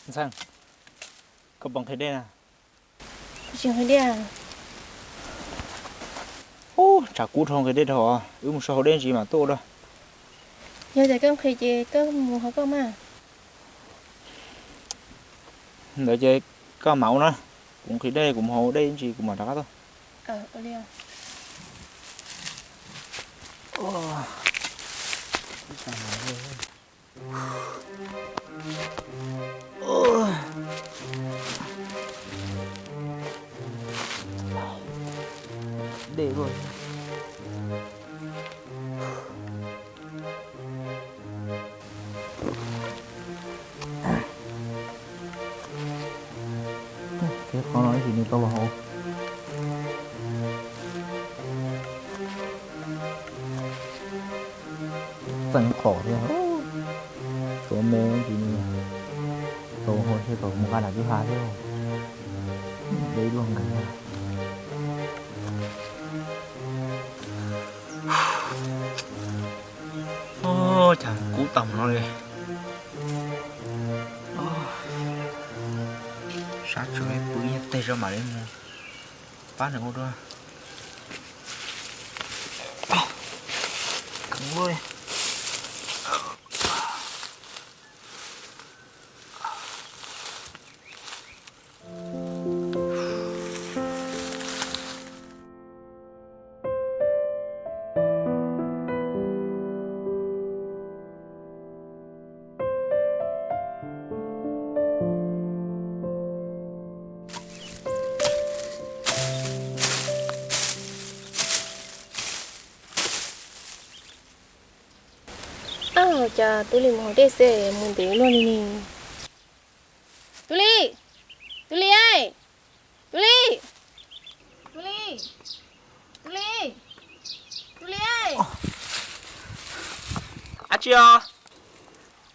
Ntxhee, koj puas nqhis dej na? Tsis nqhis dej. Ub, tshav kub dhau nqhis dej dhau, wb mus so hauv dej ntsis mam tuaj ua dua. Yog tias koj nqhis ces koj mus hauv koj mas. Ntawd ces koj mam ua na, kuv nqhis dej kuv mus hauv dej ntsis kuv mam rov qab tuaj. Dej luaj. Qhov no ib sim nws tau los hauv. Txeev qhov thiab, tsuav me ntsis nws tau hauv thiab tau mus nqa nram kwj ha thiab. Dej luaj nkeeg. Cas kub tag no li. Sab tsuag pw ib nyuag teg tso mam li mus pab nws ua dua. Ab, cas Tub Lis mus hauv dej xwb mus ntev luaj li ne? Tub Lis, Tub Lis, Tub Lis, Tub Lis, Tub Lis, Tub Lis. Ab tsi os.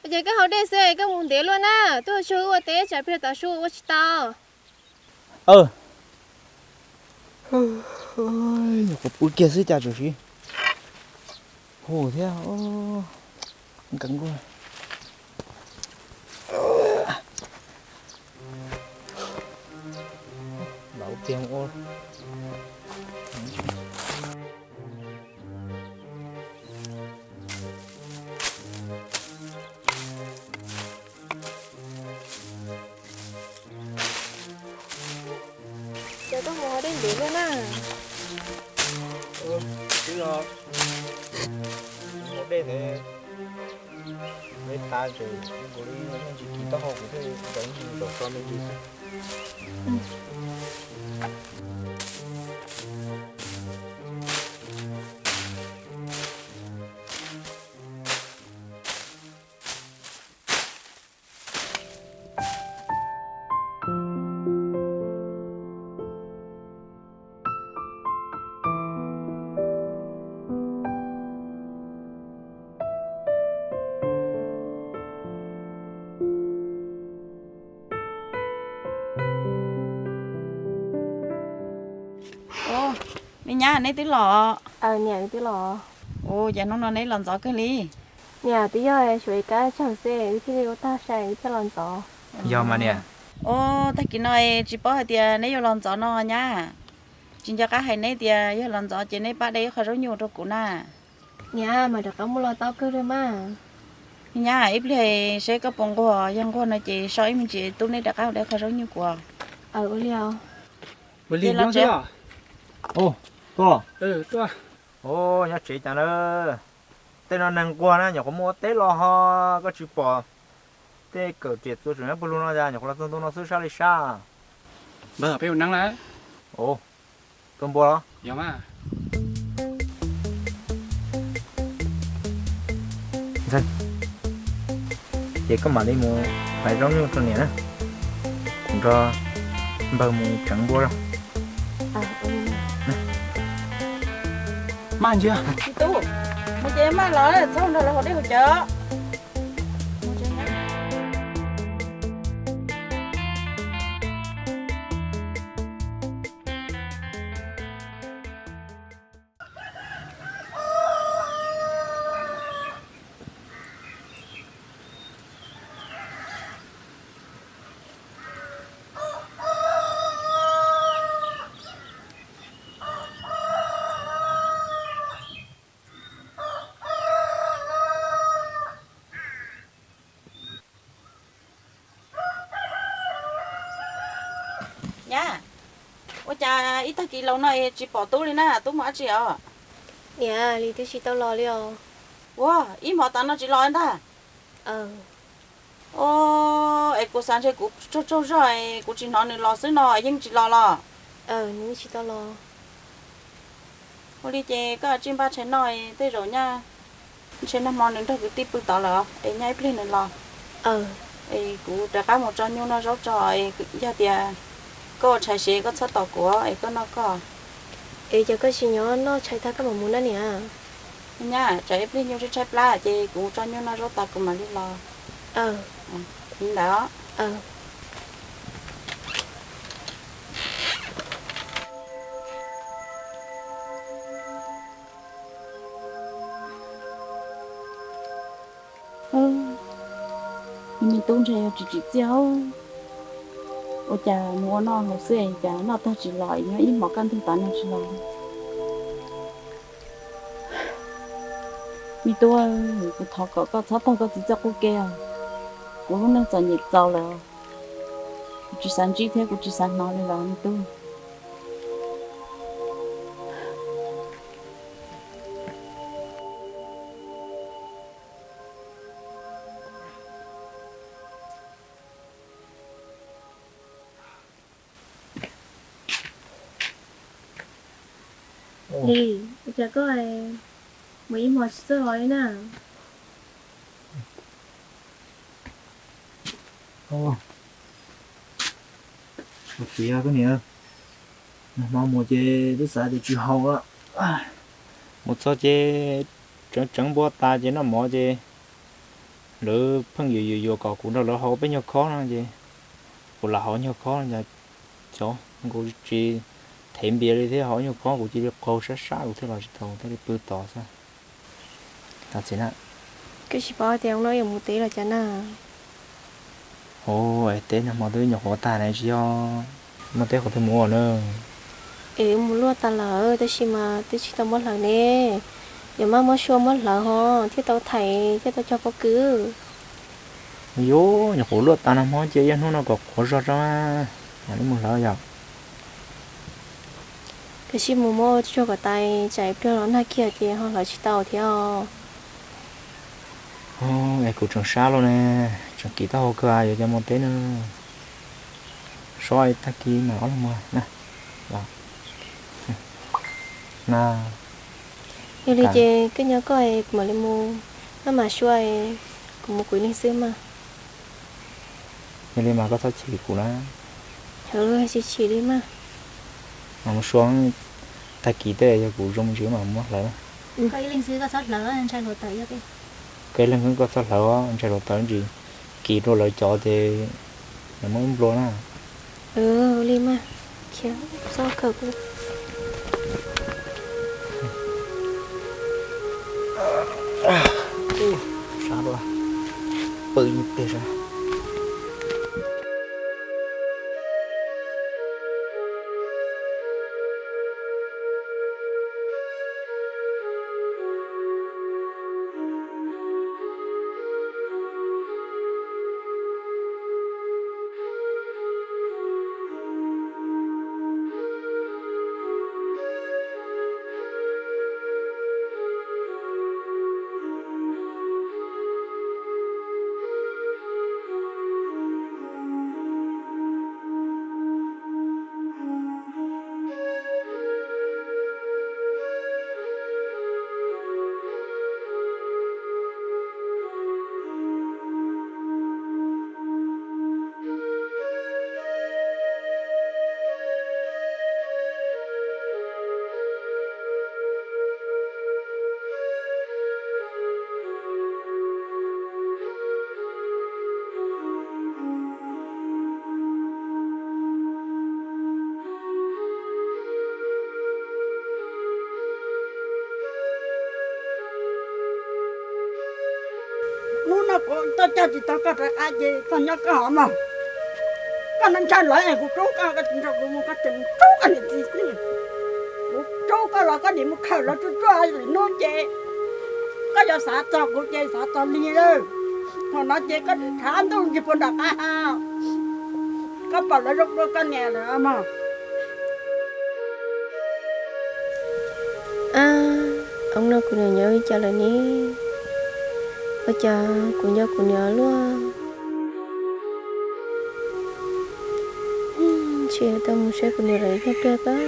Ua cas koj hauv dej xwb koj mus ntev luaj na, tuaj tsuag ua teb tsam pliag tav su ua tsis tau. Nyuam qhuav pw kiag xwb cas tseem siv hu thiab. Nkees nkuaj. Lau tiag ua. Ces koj mus hauv dej ntev luaj na. Twb no mus hauv dej ntawd, dej tas ces nkaus li me ntsis kis taub hau kuv thiaj li zaum so me ntsis xwb. Ua, me nyab, neb twb los? Niam, wb twb los. Ua, cas hnub no neb los ntxov kawg li? Niam, twb yog xyuas ib kab tsawg xwb wb thiaj li ua tag sai wb thiaj los ntxov. Yog mas niam. Ua, tag kis no tsis paub hais tias neb yuav los ntxov no nyab. Tsis nco qab hais neb tias yog los ntxov ces neb pab de ib qho zaub nyuj rau kuv na. Niam, mas rov qab muaj los tau kawg li mas. Nyab, ib pliag seb koj puas nquag, yog nquag no ces so ib me ntsis tub neb rov qab de qho zaub nyuj kuv. Ua li os. Ces los tsev. Nyob tsev cas na. Tej no neeg nquag na, nyuam qhuav muaj ua teb los ho koj tsis pom. Tej kawm riam txuas tseem nyob puag lug no, nyuam qhuav los txog ntua no xwb sab li sab. Npawg, peb ua neeb lawm. Tua npua los? Yog mas. Ntxhee, ces koj mam li mus hlais zaub nyuj rau niam na, kuv nrog npawg mus tseev npua los. Maj ntsia. Txiv tub, mus ces maj los txhob nrog lawv haus dej haus cawv. Nyab, ua cas ib tag kis los no es tsis pom tub li na, tub mus dab tsi os? Niam, li twb tsis tau los li os. Ua, ib hmo tas no tsis los ntag. Ua, es kuv xav ntshe kuv tsaug tsaug zog es kuv tsis hnov nws los xwb no, yeej tsis los los? Nws tsis tau los. Ua li ces koj cia li npaj tshais noj, tej zaum nyaj ntshe nag hmo nws nrog kwv tij pw tod lawm es nyaj ib pliag nws los. Es kuv rov qab mus tso nyuj noj zaub tso, yog tias koj ua tshais ces koj txhob tos kuv es koj noj koj. Es cas koj tsis nyob noj tshais tag koj mam mus na niam? Nyab, tsam ib pliag nyuj tshaib tshaib plab ces kuv tso nyuj noj zaub tas kuv mam li los. Li ntawd. Me tub ntshe yog tsis tsim txiaj, ua cas mus ua noj haus xwb es cas noj tag tsis los, nyob ib hmos kaj ntug tas no tsis los. Me tub, kuv thov kom koj txhob taug koj txiv txoj qub kev os. Kuv lub neej txom nyem txaus lawm, kuv tsis xav ntsib thiab kuv tsis xav hnov li lawm me tub. Lis, ua cas koj mus ib hmos tsis txawj los li na? Ua txiv, koj niam, nag hmo mus ces twb xav tias tsis haus lawm, mus txog ces tseev tseev npua tas ces noj mov ces lawv pheej yuam yuam yuam kom kuv nrog lawv haus peb nyuag khob no ces kuv lam haus nyuag khob no, cov nkaus tsis them npias li thiab, haus nyuag khob kuv cia li qaug sab sab kuv thiaj los tsis tau, thiaj li pw tos xwb. Koj tsis paub tias no yuav mus teb los cas na? Ua, es teb nag hmo twb nyuam qhuav tag ne, tsis yog muaj teb qhov twg mus ua na? Es mus luaj tas lawm tab sis mas twb tsis tau muab hlawv ne. Yuav maj muab sua muab hlawv ho thiaj tau thaiv thiaj tau cog pob kws. Yuav nyuam qhuav luaj tas nag hmo cia ib hnub no kom qhuav zog tso mam li mus hlawv yom. Koj sim mus muab ua tsuag kom tas, tsam ib pliag los nag kiag ces ho hlawv tsis tau thiab os. Es kuv tseem sab luaj ne, tseem kiv taub hau kawg, yuav cov mus teb na. Sob tag kis mas ob leeg mus na. Yog li ces koj nyob koj, kuv mam li mus, maj mam sua, kuv mus kuv ib leeg xwb mas. Yog li mas koj txhob chim kuv na. Tsis chim li mas. Mas mus sua, tag kis tej yog kuv zoo me ntsis mas muab hlawv. Koj ib leeg xwb koj txhob hlawv, ntshai hluav taws. Koj ib leeg koj txhob hlawv, ntshai hluav taws ntsis, kis rau lawv cov ces lawv muab nplua na. Li mas, khiav txhob khaws kuv. Sab luaj, pw ib pliag seb. Coj tsis tau koj rov qab ces koj nyob koj hov mog. Koj no ntshai lawv es kuv rub koj, koj tsis nrog kuv mus koj tseem rub koj niam txiv xwb. Kuv rub koj los koj niam mus khawm lawv tsuj tsuaj lwm hnub ces koj yuav xav txog kuv ces xav txog li lawm. Thaum no ces koj rhav ntuj ntsis puag nram qab ha, koj pom lawv zoo dua koj niam lawm mog. Ab, ob hnub no kuv niam nyob li cas lawm ne? Ua cas kuv nco kuv niam luaj? Ntshe tau mus saib kuv niam lawm ib pliag pab.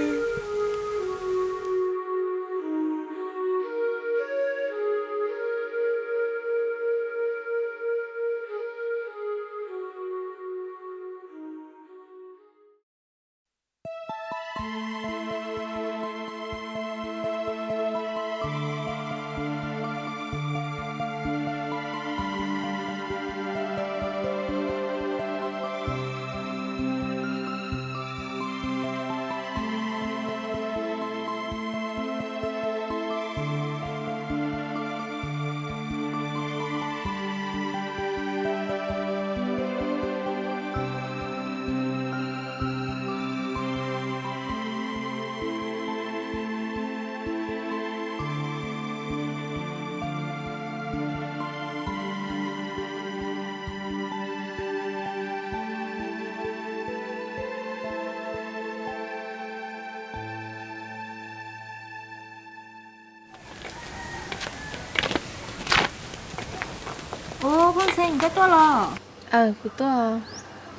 Ub, Phooj Xeem, koj tuaj los? Aws, kuv tuaj.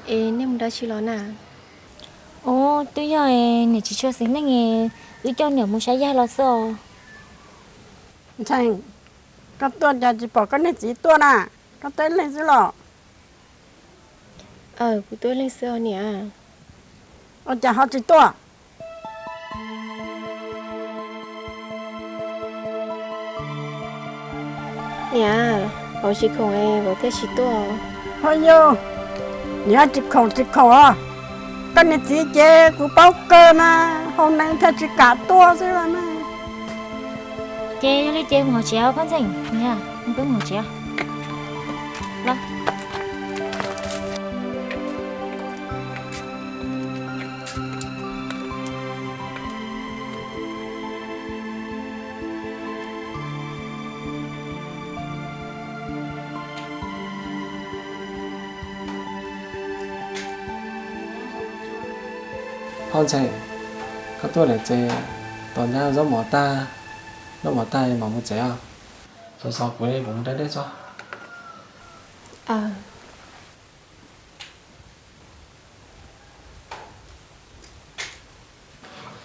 Es nej mus dab tsi los na? Ub, twb yog niam tsis tshua xeev neej, wb coj niam mus saib yaig los xwb os. Ntxhee, koj tuaj cas tsis pom koj niag txiv tuaj na? Koj tuaj ib leeg xwb los? Aws, kuv tuaj ib leeg xwb os niam. Ua cas ho tsis tuaj? Niam, vauv tsis khoom es vauv thiaj tsis tuaj. Ho yog, niam tsis khoom tsis khoom os, koj niag txiv ces kuv paub kawg na, hau neeg thiaj tsis kam tuaj xwb na. Ces yog li ces mus hauv tsev os Phooj Xeem, niam, peb mus hauv tsev los. Phooj Xeem, koj tuaj lawm ces tos nyab zaub mov tag, zaub mov tag mam mus tsev os. Xov xov kuv mus da dej tso.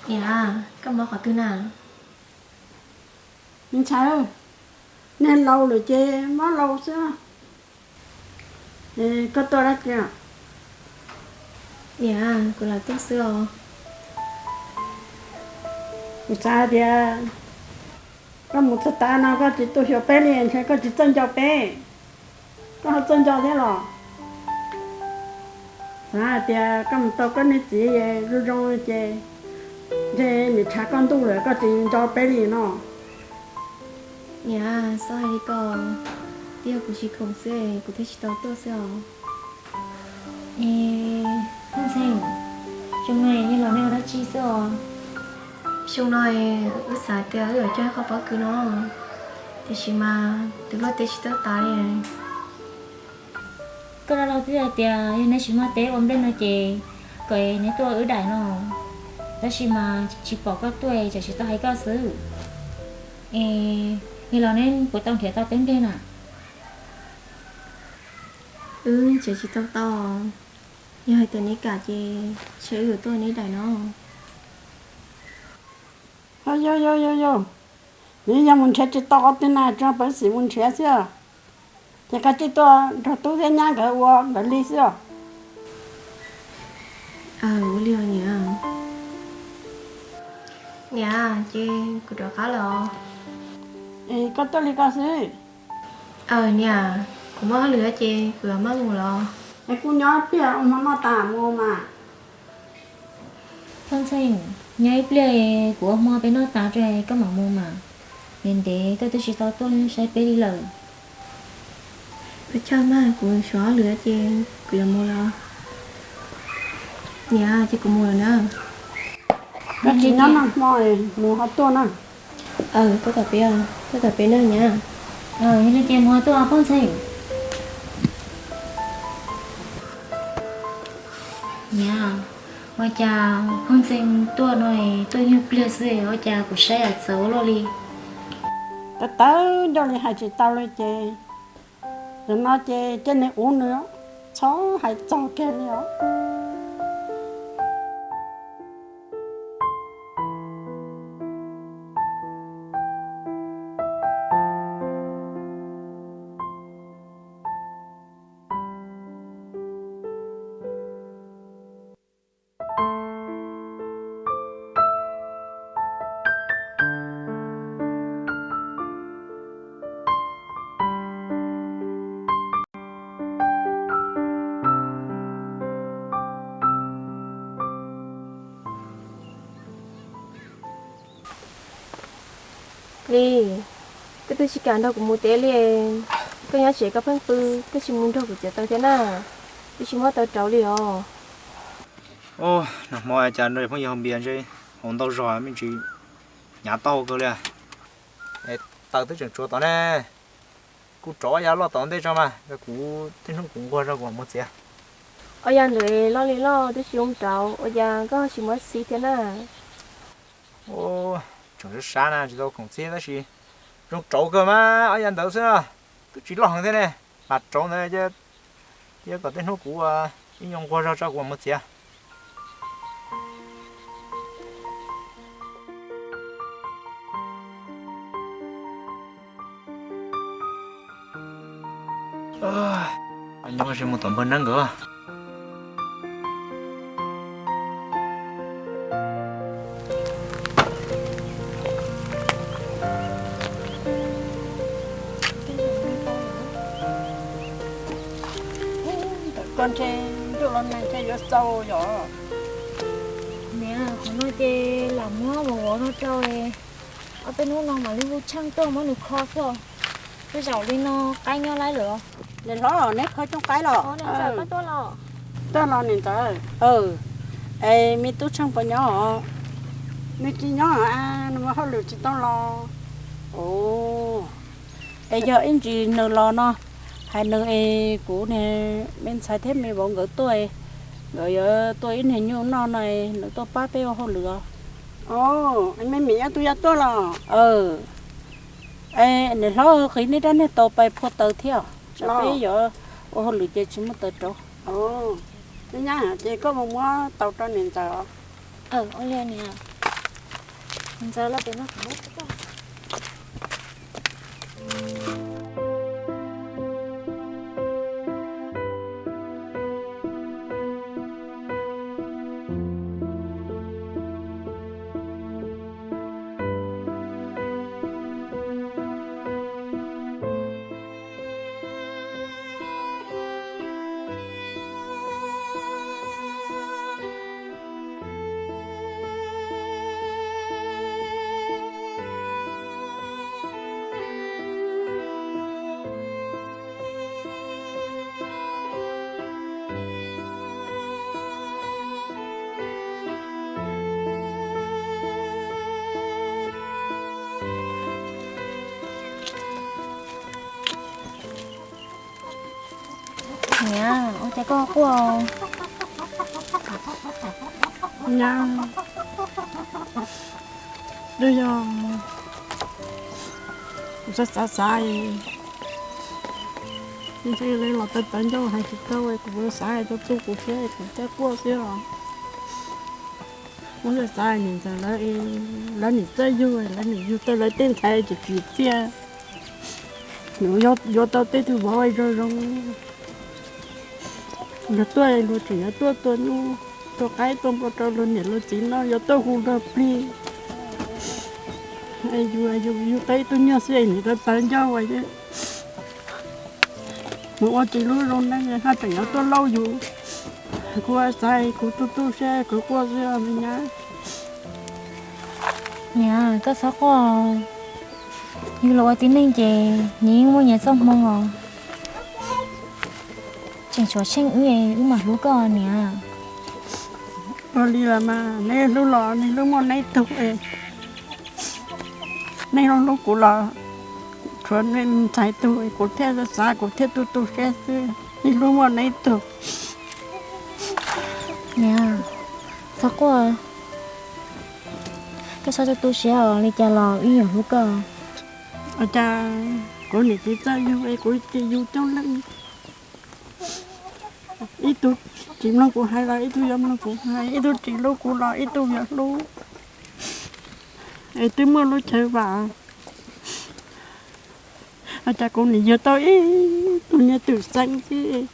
Niam, koj mob qhov twg na? Me ntxhais, niag laus lawm ces mob laus xwb. Koj tuaj dab tsi? Niam, kuv lam tuaj xwb os. Kuv xav hais tias koj mus txog tav no koj tsis tuaj xyuas peb li, ntshe koj tsis txawj nco peb. Koj ho txawj nco thiab los? Xav hais tias koj mus tau koj niag txiv zoo zoo ces ntshe nws tshav koj ntuj lawm koj tsis nco peb li no. Niam, txhob hais li ko, twb yog kuv tsis khoom xwb kuv thiaj tsis tau tuaj xwb os. Es Phooj Xeem, xyoo no nej los nej ua dab tsi xwb os? Xyoo no wb xav tias wb yuav cog ib qho pob kws no, tiam sis mas tus luaj teb tsis tau tas li. Koj dab laug twb hais tias yog neb tsis muaj teb ua nplej no ces kom neb tuaj wb daim no, tab sis mas tsis pom koj tuaj, tsam tsis tau hais koj xwb. Es yog los neb puas tau nrhiav tau teb nplej na? Wb tseem tsis tau tau, yog hais tias neb kam ces ntshe wb yuav tuaj neb daim no. Yog yog yog yog, nws yog mus nrhiav tsis tau qhov twg na, tsuas pab xim mus nrhiav xwb. Ces koj tsij tuaj nrog tub thiab nyab nkawd ua nkawd li xwb os. Ua li os niam. Niam, ces kuv rov qab lawm os. Es koj tuaj li ko xwb? Aws niam, kuv muaj hauj lwm ces kuv yuav maj mus lawm. Es kuj nyob ib pliag ua hmo noj tas mus mas. Phooj Xeem, nyob ib pliag kuv ua hmo peb noj tas rau koj mam mus mas. Ntev ntev koj twb tsis tau tuaj saib peb li lawm. Peb chawj mas, kuv suav lwm ces kuv yuav mus lawm. Niam, ces kuv mus lawm na. Koj tsis nyob noj hmo, mus ho tuaj na. Tuaj tom peb, tuaj tom peb na nyab. Yog li ces mus ho tuaj phooj ywg. Niam, ua cas phooj ywg tuaj no tuaj nyuag pliag xwb, ua cas kuv saib yam txawv ua luaj li. Tawv tawv nrog li hais tsis tau li ces, zaum no ces cia nws ua nws, txhob hais txog kiag li os. Lis, koj twb tsis kam nrog kuv mus teb li. Koj nyob tsev koj pheej pw, koj tsis mus nrog kuv cov taws thiab na, twb tsis muab taws rauv li os. Nag hmo cas nrog phooj ywg haus npias ntshe haus ntau zog me ntsis hnyav taub hau kawg li. Taws twb tseem tsuav tod ne, kuv rauv ya loj tom ntej tso mas, kuv tej hnub kuv nquag tso kuv mam mus txiav. Ua yam ntawd loj li loj twb tsis zoo rauv, ua cas koj tsis muab xiv thiab na? Tseem sab sab na tsis tau khoom txhib tab sis zoo rauv kawg mas, ua yam ntawd xwb na, twb tsis loj heev thiab ne, mas rauv ntawd cia kom tej hnub kuv ib nyuag nquag zog tso kuv mam mus txiav. Nyob mus tom npawg Neeb nkawd. Ntawm koj ntshe ntuj los nag ntshe yuav xau yom. Niam, qhov no ces lam muab vov vov no rau, ob peb hnub no mam li hu tsheej tuaj muab nws kho xwb. Tej zaum li no qaib nyob laib lawm. Niam hlob, neb kho cooj qaib los? Tuaj los niam ntxawm. Es me tub Tsheej puas nyob os? Nws tsis nyob, nws mus hauj lwm tsis tau los. Es yog ib ntsis nws los no, hais nws es kuv niag me ntxhais thiab me vauv nkawd tuaj, nkawd yuav tuaj ib niag nyuj noj no, nws tuaj pab peb ua hauj lwm os. Me me nyob tus yog tuaj los? Es niam hlob, qiv nej rab niag tau pais phua taws thiab, tsam peb yuav ua hauj lwm ces tsis muaj taws rauv. Nyab, ces koj mus muab taws rau niam ntxawm os. Ua li niam. Niam ntxawm los pem no. Niam, ua cas koj quaj? Nyab, twb yog kuv xav xav xav, ntshe los tawv tawv ncauj hais tsis tau, kuv xav hais rau tub kuv thiab kuv thiaj quaj xwb os. Kuv xav xav niam ntxawm lawv, lawv nim txawj yug, lawv nim yug tau lawv tej ntxhais tsis tsim txiaj, nws yuav tau tej tug vauv zoo zoo. Luag tuaj luag tseem yuav tuaj tua nyuj, tua qaib tua npua rau luag niam luag txiv noj, yuav tuaj hu luag plig. Yus, yus tau ib tug nyuag xwb es nim tawv tawv ncauj ua mus ua tsis lub zoo neej, haj tseem yuav tuaj lauj yus. Kuv xav kuv tu tu siab kuv quaj xwb me nyab. Niam, koj txhob quaj, yus los ua tib neeg ces nyias yeej muaj nyias txoj hmoo os. Tshuav tsheej wb, wb mam hlub koj niam. Ua li los mas, neb hlub los neb hlub muaj neb tug, neb hlub kuv los tshuav ntxhais tug, kuv thiaj xav, kuv thiaj tu tu siab xwb, neb hlub muaj neb tug. Niam, txhob quaj, koj txhob tu tu siab os, li cas los wb yeej hlub koj. Ua cas kuv niam tsis txawj yug es kuv tsis yug coob leej. Ib tug tsis mloog kuv hais los ib tug yuav mloog kuv hais, ib tug tsis hlub kuv los ib tug yuav hlub. Es twb muaj lub chaw vam, ua cas kuv nim yug tau ib tug niag twm xeeb xwb,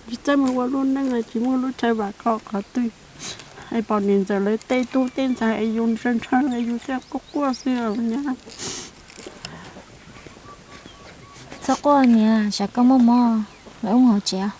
tsis txawj mus ua lub neej, tsis muaj lub chaw vam khom qhov twg. Es pom niam ntxawm lawv tej tub tej ntxhais es yus ntshaw ntshaw es yus thiaj quaj quaj xwb os nyab. Txhob quaj niam, tsam koj muaj mob, lawv ua hauv tsev.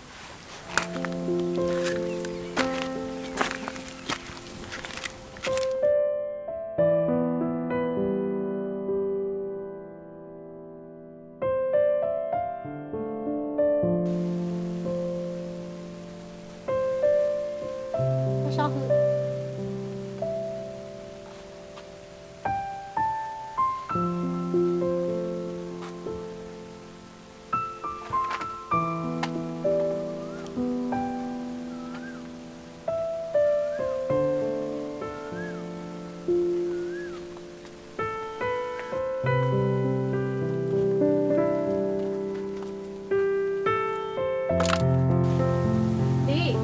Li,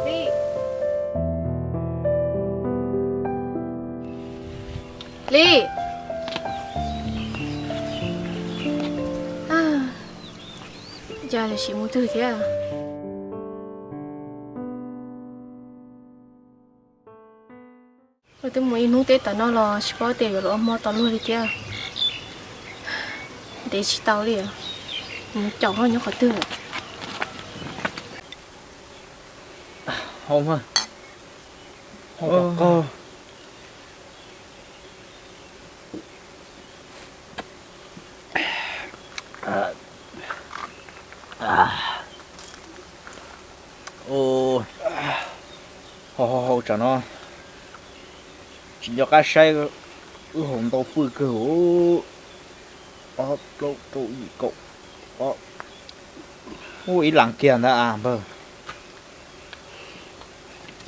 Li, Li. Cas sim mus twg thiab? Twb mus ib hnub teb tas no los tsis paub tias yuav los ua hmo tas luag li thiab. Ntev tsis tau li, mus caum ho nyob qhov twg lawm. Hau, hau tom qaug. Hau hau hau, tsam no tsis nco qab saib, wb haus ntau pwj kawg. Ob plaub rau yim kaum, ub, ib las kiag ntawd a npawg.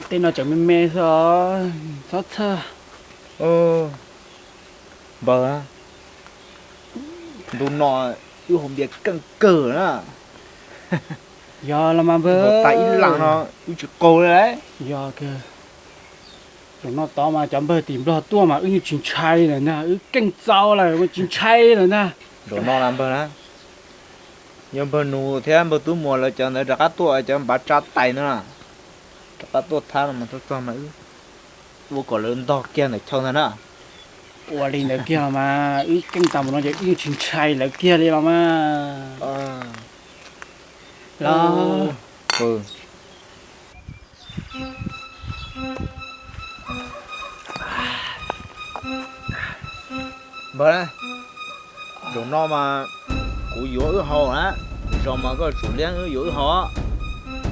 Tej no tseem me me xwb, txhob txhawj. Npawg, ntu no wb haus npias keej kawg na. Yog los mas npawg, tas ib las no wb tsis qaug li. Yog kawg. Zaum no tod mas cov npawg tim Nplog tuaj mas wb yeej tsis ntshai lawm na, wb keej txaus lawm mas tsis ntshai lawm na. Zaum no na npawg na, yog npawg nus thiab npawg tub muam lawv cov ntawd rov qab tuaj, cov npav tsa tais no rov qab tuaj thab no mas txog txog mas wb ua kom lawv ntog kiag ntawm chaw ntag na. Ua li ntawd kiag los mas wb keej tas mus no ces wb yeej tsis ntshai lawv kiag li los mas. Los. Npawg, zaum no mas kuv yuav wb haus na, zaum mas koj tsum liab wb yuav wb haus.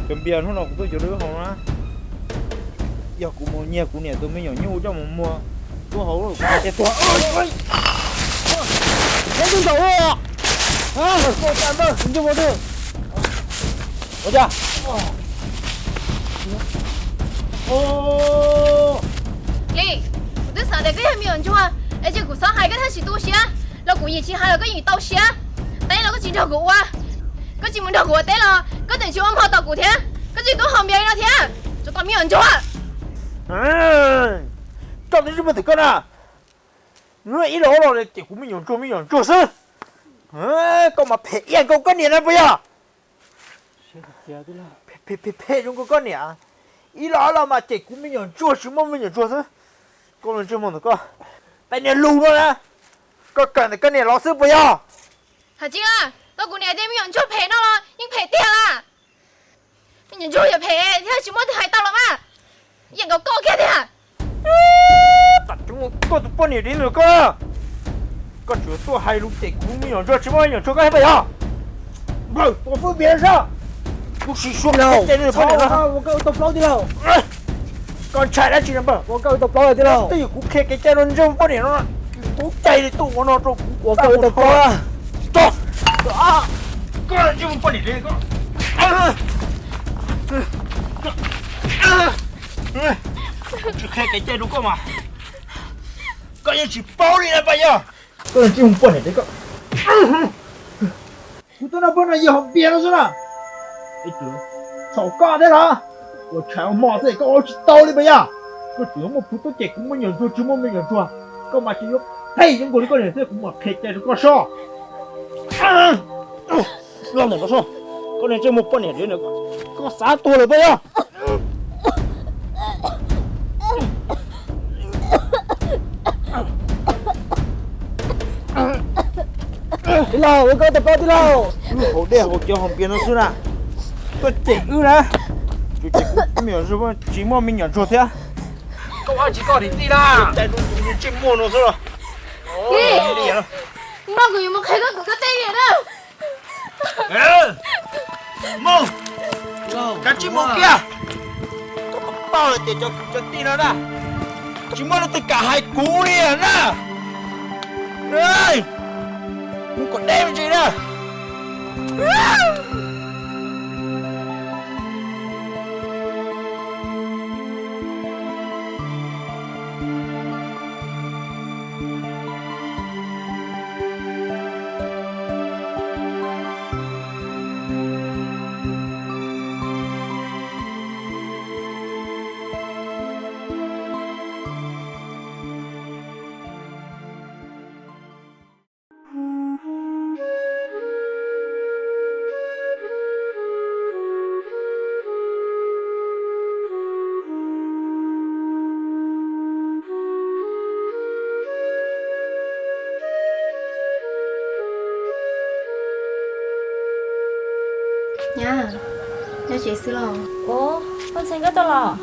Cov npias hnub no kuv tuaj yuav rau wb haus na. Yog kuv mus nyiag kuv niam tus me nyuam nyuj coj mus muag, tuaj haus kuv hais tias tuag. Neb twb ntaus ua, koj cas npawg ntsej muag twg? Ua cas? Li, kuv twb xav tias koj yog me nyuam ntsuag, es ces kuv txhob hais koj thiaj tsis tu siab, los kuv yeej tsis hais los koj yeej tau siab. Teb los koj tsis nrog kuv ua, koj tsis mus nrog kuv ua teb los koj tseem tsis ua hmo tos kuv thiab, koj tseem tuaj haus npias li no thiab, tsov tom me nyuam ntsuag. Koj twb tsis muaj twm koj na, ib los los cem kuv me nyuam ntsuag me nyuam ntsuag xwb. Koj mas phem ib yam nkaus koj niam na puas yog? Phem zoo nkaus koj niam, ib los los mas cem kuv me nyuam ntsuag tsis muaj me nyuam ntsuag xwb. Koj los ntsej muag ntawm koj, peb niag lus no na, koj kawm ntawm koj niam los xwb puas yog? Hais tsis, koj kuv niam tias me nyuam ntsuag phem no los yeej phem tiag las. Me nyuam ntsuag yog phem thiab tsis muaj twg hais tau los mas, yeej nkaus koj kiag tiag. Tam tsuv koj tus poj niam li ntawm koj, koj tseem tuaj hais lus cem kuv me nyuam ntsuag tsis muaj me nyuam ntsuag koj thiab puas yog? Npawg, ua fwj npias saib. Kuv sim xyuas kev cai rau poj niam no. Ua koj ua tau plaub tij laug. Koj ntshai dab tsi no npawg? Ua koj ua tau plaub tij laug. Twb yog kuv qhia kev cai rau ntsej muag poj niam no. Kuv cai li tuaj ua no rau kuv. Ua koj ua tau plaub. Tso. Koj ntsej muag poj niam li koj. Kuv tsis qhia kev cai rau koj mas koj yeej tsis paub li na Paj Yog. Koj ntsej muag poj niam li koj. Kuv tuaj nrog poj niam yawg Hom Npias no xwb na. Txhaum koj thiab los? Ua tshais ua hmo xwb koj ua tsis tau li Paj Yog. Koj tseem yuav muaj plhu tuab cem kuv muaj me nyuam ntsuag tsis muaj me nyuam ntsuag, koj mas tseem yuav phem zoo nkaus li koj niam thiab, kuv mam qhia cai rau koj soj. Los ntawm no soj, koj niag ntsej muag poj niam li, koj xav tuag lawm Paj Yog. Tij laug, ua koj tau plaub tij laug. Lub hauv dej hauv cov Hom Npias no xwb na, tuaj cem wb na. Tsuas cem kuv me nyuam ntsuag tsis muaj me nyuam ntsuag thiab. Koj ua tsis koj niam tij na, cai rau tus ntsej muag no xwb los. Mus, kav tsij mus kiag. Koj paub tias cov kwv cov tij no na, tsis muaj leej twg kam hais kuv li na. Mus kom deb me ntsis na. Nyab, nyob tsev xwb los? Ua, Phooj Ntxhee koj tuaj los?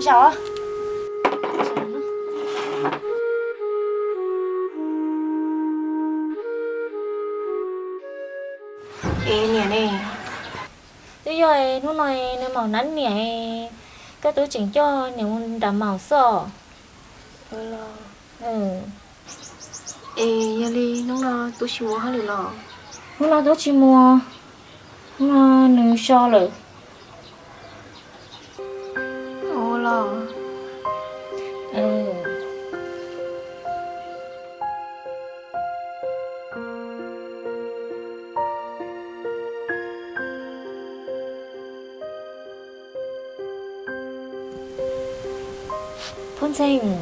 Zaum. Es niam ne? Twb yog hnub no nws maum nab niam, koj twb tseem coj niam mus nram maum xwb os. Es yog li hnub no tub tsis mus hauj lwm los? Hnub no tub tsis mus, hnub no nws so lawm. Ua los? Phooj Ntxhee,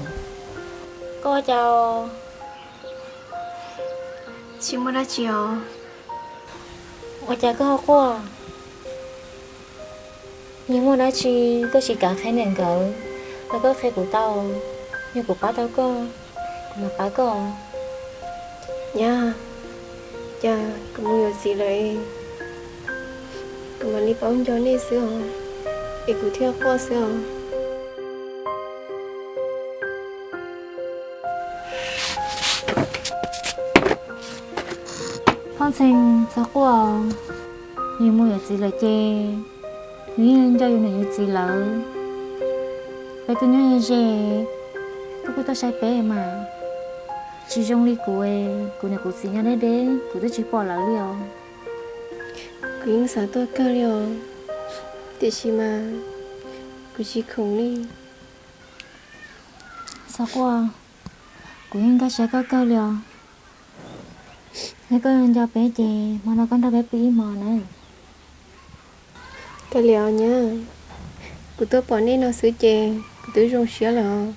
koj ua cas? Tsis muaj dab tsi os. Ua cas koj ho quaj? Yog muaj dab tsi koj tsis kam qhia niam nkawd los koj qhia kuv tau, yog kuv pab tau koj, kuv mam pab koj. Nyab, cas kuv mus yuav txiv lawm, kuv mam li paub nco nej xwb os, es kuv thiaj quaj xwb os. Phooj Ntxhee, txhob quaj, yus mus yuav txiv lawm ces yus yeej nco yus niam yus txiv lawm. Peb twb nyob ze ze, koj kuj tuaj saib peb mas. Tsis zoo li kuv, kuv niam kuv txiv nyob deb deb, kuv twb tsis pom lawv li os. Kuv yeej xav tuaj kawg li os, tiam sis mas kuv tsis khoom li. Txhob quaj, kuv yeej nkag siab koj kawg li os. Yog koj nco peb ces hmo no koj nrog peb pw ib hmo na. Kav liam os nyab, kuv tuaj pom nej no xwb ces kuv twb zoo siab lawm os.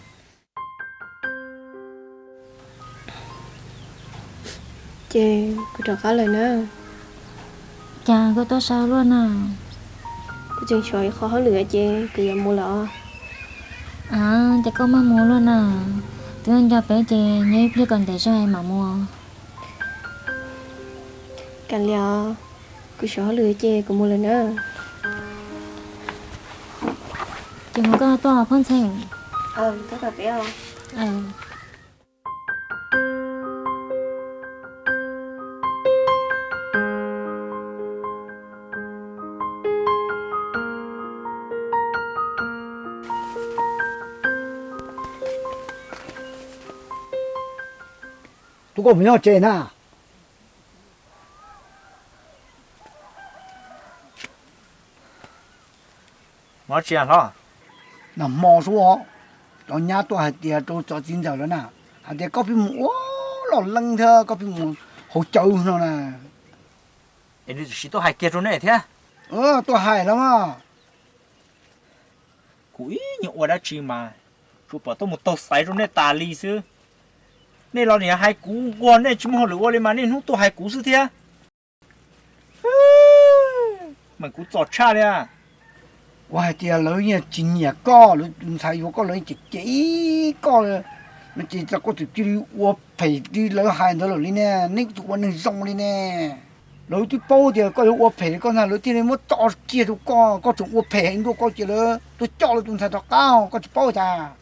Ces kuv rov qab lawm na. Cas koj tuaj sai luaj na? Kuv tseem xyov ib qho hauj lwm ces kuv yuav mus lawm os. Ces koj maj mus luaj na, twb nco peb ces nyob ib pliag kom ntev zog mam mus. Kav liam os, kuv xyov hauj lwm ces kuv mus lawm na. Ces mus koj tuaj Phooj Ntxhee. Tuaj tom peb os. Koj mus nyob tsev na. Hlob, nag hmo xwb os, cov nyab tuaj hais tias rau cov txiv ntxawm lawv na, hais tias koj pheej mus ua loj leeb thiab koj pheej mus haus cawv no na. Es nws tsis tuaj hais kiag rau nej thiab? Tuaj hais los mas. Kuv ib nyuag ua dab tsi mas tsuas pom tuaj mus taug xaiv rau nej tas li xwb. Nej los niam hais kuv nquag nej tsis muaj hauj lwm ua li mas niaj hnub tuaj hais kuv xwb thiab. Meem kuv txom tshaj li. Kuv hais tias lawv yeej tsis nyiam koj, lawv tus ntxhais yuav koj lawv yeej cem cem koj no ces koj txawm cia li ua phem li lawv hais ntawd lawm li ne, neb tsis ua neeg zoo li ne. Lawv twb paub tias koj yuav ua phem li koj ntag lawv thiaj li muab tso kiag rau koj, koj tseem ua phem heev dua koj ces lawv tuaj coj lawv tus ntxhais rov qab, koj tsis paub cas?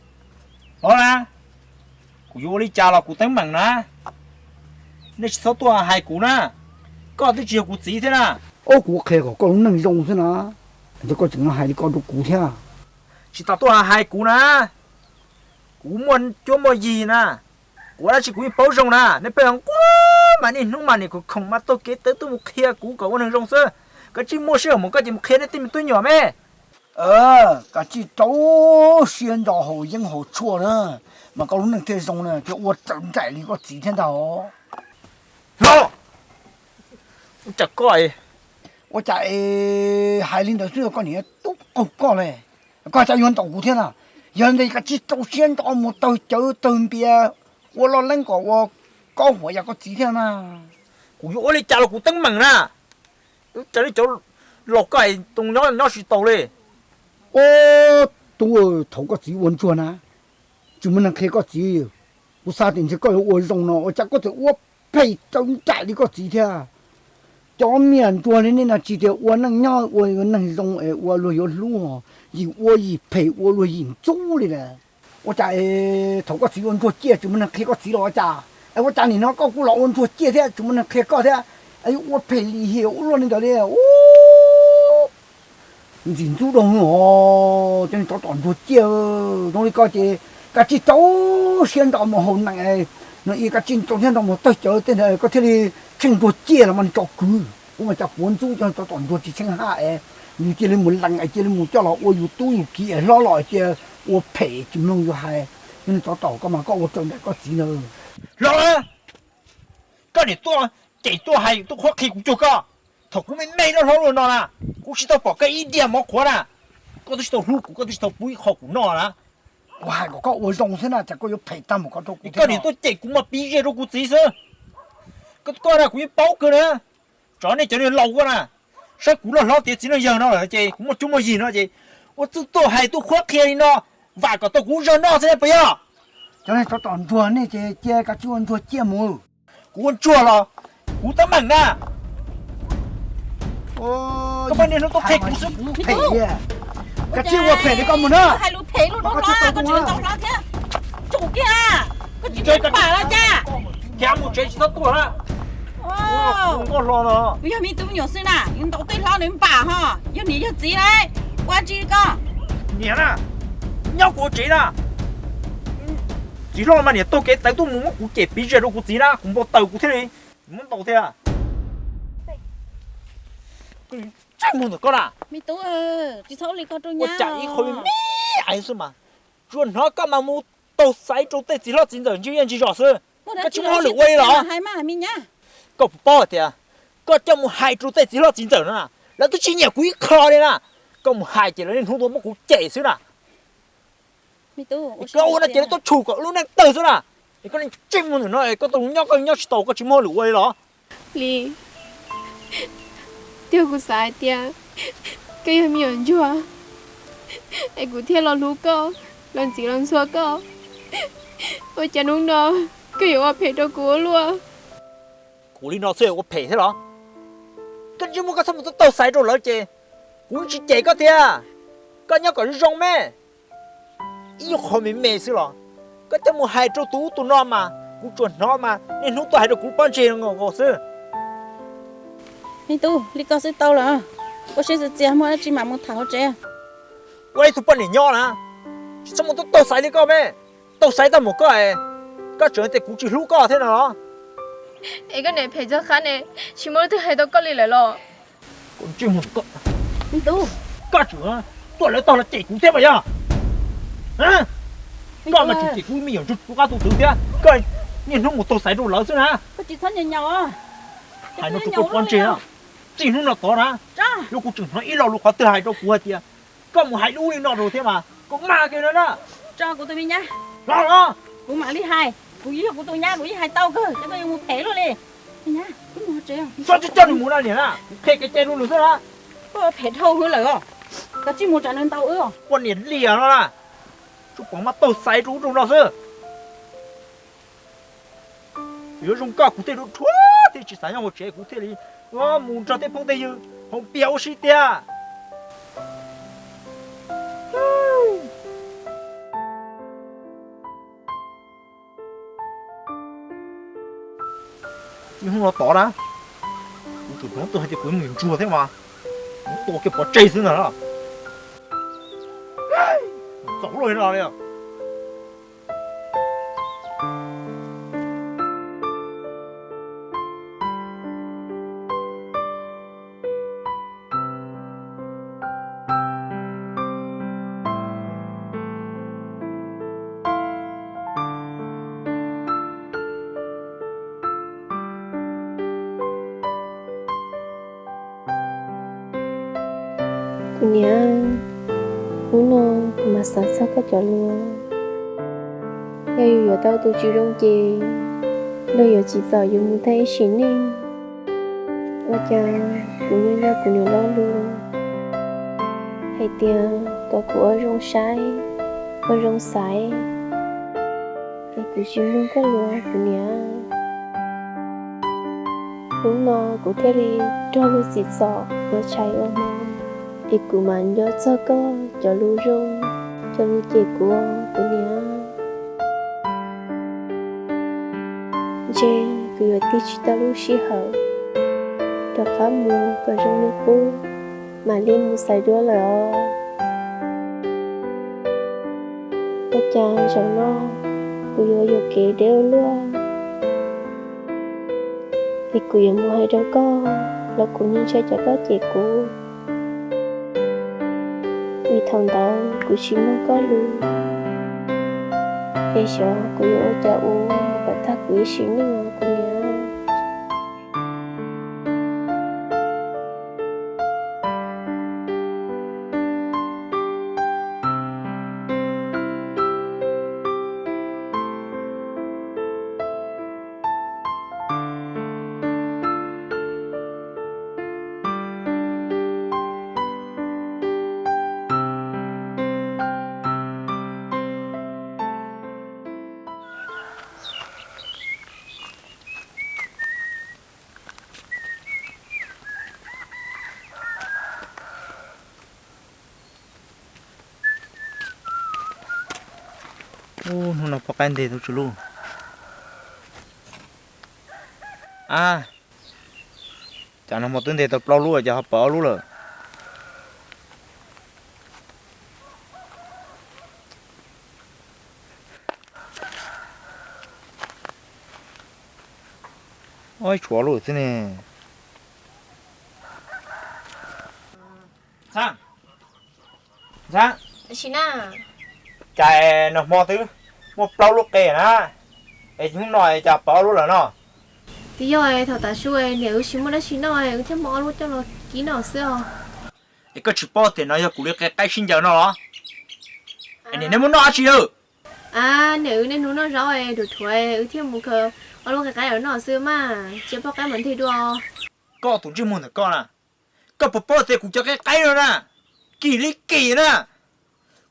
Los na, kuv yuav ua li cas los kuv teeb meem na, nej tsis txhob tuaj hais kuv na, koj twb tsis yog kuv txiv thiab na. Ob, kuv qhia kom koj lub neej zoo xwb na, es koj tseem hais li ko rau kuv thiab. Tsis tas tuaj hais kuv na, kuv muaj cuab muaj yig na, kuv ua dab tsi kuv yeej paub zoo na, nej pheej nquag mas niaj hnub mas niam khoom khoom mas taug kev tawv tuaj mus qhia kuv kom ua neeg zoo xwb, koj tsij muaj sij hawm mus koj ces mus qhia nej tej me tub nyuam me. Koj tsij rau siab nto haus yeeb haus tshuaj na, mas koj lub neej thiaj zoo na, thiaj ua raws nraim li koj txiv thiab ntag. Hlob, ua cas koj, ua cas hais li ntawd xwb koj niam tub qaug koj li, koj cas yuav ntaus kuv thiab na? Yog li ntawd koj tsij rau siab nto mus tawg cawv tawg npias, ua loj leeb kom ua kaub huam yam koj txiv thiab na. Kuv yuav ua li cas los kuv teeb meem na, cas li cov laus koj tus nyob nyob tsis taus li. Ob, tub, thaum koj txiv ua ntsuag na, tsis muaj neeg qhia koj txiv, kuv xav tias ntshe koj yuav ua zoo no ua cas koj txawm ua phem raws nraim li koj txiv thiab. Cov me nyuam ntsuag li nej no tsis tias ua neej nyob ua neeg zoo es ua luag yuav hlub, yim ua yim phem ua luag yim ntxub li lawm. Ua cas thaum koj txiv ua ntsuag ciaj tsis muaj neeg qhia koj txiv los ua cas, es ua cas nim no koj kuj los ua ntsuag ciaj thiab tsis muaj neeg qhia koj thiab, es yuav ua phem lim hiam ua luaj li ntawd li. Ntxim ntxub dua os, cov niag tsov tom ntsuag ciaj, zoo li koj ces koj tsij rau siab nto mus haus neem no, koj tsij rau siab nto mus tawg cawv tej ntawd koj thiaj li tsheej ntsuag ciaj los mas nws tso kwv. Kuv mas cas kuv ntxub cov niag tsov tom ntsuag tsis tsheej haj es yus cia li mus lees es cia li mus coj los ua yus tub yus kiv es hlob los cia ua phem tsis mloog yus hais. Cov niag tsov tom koj mas koj ua raws nraim koj txiv ntag. Hlob, koj niam tuaj cem tuaj hais tuaj qhuab qhia kuv cuag koj. Thaum kuv me me loj hlob luaj no na, kuv tsis tau pom koj ib diav mov qhuav na. Koj twb tsis tau hlub kuv, koj twb tsis tau pub ib qho kuv noj na. Kuv hais kom koj ua zoo xwb na, cas koj yuav phem tag mus ko rau kuv thiab? Koj niam tuaj cem kuv mas piv zej rau kuv txiv xwb. Koj, koj na kuv yeej paub kawg na. Tsov nej cov niag laus koj na, saib kuv loj hlob tiav txiv neej yawg no lawm ces kuv muaj cuab muaj yig no ces ua txuj tuaj hais tuaj qhuab qhia li no, vam kom tau kuv zog noj xwb puas yog? Cov niag tsov tom ntsuag nej ces cia koj tsij ua ntsuag ciaj mus. Kuv ua ntsuag los kuv teeb meem na. Koj pheej niaj hnub tuaj qhia kuv xwb. Koj tsij ua phem li koj mus na. Hais lus phem lus rau hlob, koj tsis tau hlob thiab. Tsum kiag, koj tsis pam los cas? Khiav mus tsev tsis txhob tuaj na. Nkauj hlo no. Kuv yog me tub me nyuam xwb na, yus ntaus tej hlob nws npam ho, yog niam yog txiv lauj. Ua tsi koj? Niam na, nyob kuv ua tsev na. Txiv hlob mas niam taug kev tawv tuaj mus muab kuv cem piv zej rau kuv txiv na, kuv npau taws kuv thiaj li muab ntaus thiab. Tseem mus ntawm koj na. Me tub, tsis txhob ua li koj rau nyab. Ua cas ib qho me me xwb mas, tsuas hnov koj mas mus taug xaiv rau tej txiv hlob txiv ntxawm ntsig zej ntsig zos xwb, koj tsis muaj hauj lwm ua li los? Koj puas paub hais tias koj coj mus hais rau tej txiv hlob txiv ntxawm no na, lawv twb tsis nyiam kuv ib qho li na. Koj mus hais ces lawv niaj hnub tuaj muab kuv cem xwb na. Koj ua no ces lawv tuaj tshum kom lub neej tawg xwb na. Es koj niam tseem mus ntawm no es koj tau nyob koj nyob tsis tau koj tsis muaj hauj lwm ua li los? Li, twb yog kuv xav hais tias koj yog me nyuam ntsuag es kuv thiaj los hlub koj, los ntxiv los ntxhua koj. Ua cas hnub no koj yuav ua phem rau kuv ua luaj? Kuv li no xwb ua phem thiab los? Koj tsis muaj koj txhob mus taug xaiv rau lawv ces kuv tsis cem koj tiag. Koj nyob kom zoo me, ib qho me me xwb los koj coj mus hais rau tus ub tus no mas kuv tsuas hnov mas niaj hnub tuaj hais rau kuv pob ntseg nkaus xwb. Me tub, li koj xwb tau lawm, ua siab txias txias muaj dab tsi mam mus tham hauv tsev. Ua ib tug poj niam nyob na, tsis txhob mus taug xaiv li koj me, taug xaiv tau mus koj es koj tseem tias kuv tsis hlub koj thiab no los? Es koj niam phem txog qab ne, tsis muaj leej twg hais tau koj li lawm los? Koj tsis muaj, koj tseem tuaj lawv tog los cem kuv thiab mas yog? Koj mas tseem cem kuv me nyuam ntsuag kuv qab tus twg thiab, koj niaj hnub mus taug xaiv rau lawv xwb na. Hais no rau koj pov ntseg, txij hnub no tod na, yog kuv tseem hnov ib lo lus qhov twg hais rau kuv hais tias koj mus hais lub ub li no rau thiab mas koj mag kiag no na. Tso kuv tus me nyab los los. Kuv mam li hais, kuv yog kuv tus nyab kuv yeej hais tau kawg, ces koj yuav mus phem luaj li. Tso tso nws mus na niam na, kuv qhia kev cai rau nws xwb na. Koj phem dhau hwv lawm os, koj tsis mus tsam nws ntaus wb os. Poj niam liam no na, tsuas pom mas taug xaiv rau ub rau no xwb. Yuav zoo koj kuv thiaj dhuav thiab tsis xav nyob hauv tsev, kuv thiaj li mus nrog tej phooj tej ywg haus pias ua si tiag. Ib hnub no tod na, kuv tseem hnov tuaj hais tias kuv me nyuam ntsuag thiab mas, kuv tua kiag pov tseg xwb ntag na. Txaus luaj li no li. Kuv niam, hnub no kuv mam xav txog koj cov lus. Yog yus yuav tau tus tsis zoo ces luag yuav tsim txom yus mus tag ib sim neej. Ua cas kuv nyob nyob kuv niam lo lus hais tias kom kuv ua zoo saib, ua zoo xaiv, es kuv tsis mloog koj lus kuv niam. Hnub no kuv thiaj li raug luag tsim txom ua tshais ua hmo, es kuv mam nco txog koj cov lus zoo, cov lus cem kuv, kuv niam. Ntshe kuv yuav tig tsis tau lub sij hawm rov qab mus kom zoo li qub, mam li mus xaiv duab lawm os. Ua cas zaum no kuv yuav yuam kev deb ua luaj, es kuv yuav mus hais rau koj los kuv yeej ntshai tsam koj cem kuv, vim thaum ntawd kuv tsis mloog koj lus. Es xyov kuv yuav ua cas ua kom tag kuv ib sim neej os kuv niam. Ub, hnub no poj qaib nteg tus tsw lub. A, cas no hmo twb nteg tau plaub lub ces ho pawv ob lub lawm. Ib tshuav lub xwb ne. Ntxhab, Ntxhab, cas no hmo twb muaj plaub lub qe na, es hnub no cas pawv ob lub lawm no? Twb yog thaum tav su niam wb tsis muaj dab tsi noj wb thiaj muab ob lub coj los kib noj xwb os. Es koj tsis paub tias no yog kuv li qe qaib sib ncaws no los? Es niam nej muab noj dab tsi lawm? A, niam wb niaj hnub noj zaub dhuav dhuav wb thiaj mus khaws ob lub qe qaib los noj xwb mas, cia poj qaib mam nteg dua. Koj tus ntsej muag ntawm koj na, koj puas paub tias kuv cov qe qaib no na, kim li kim na,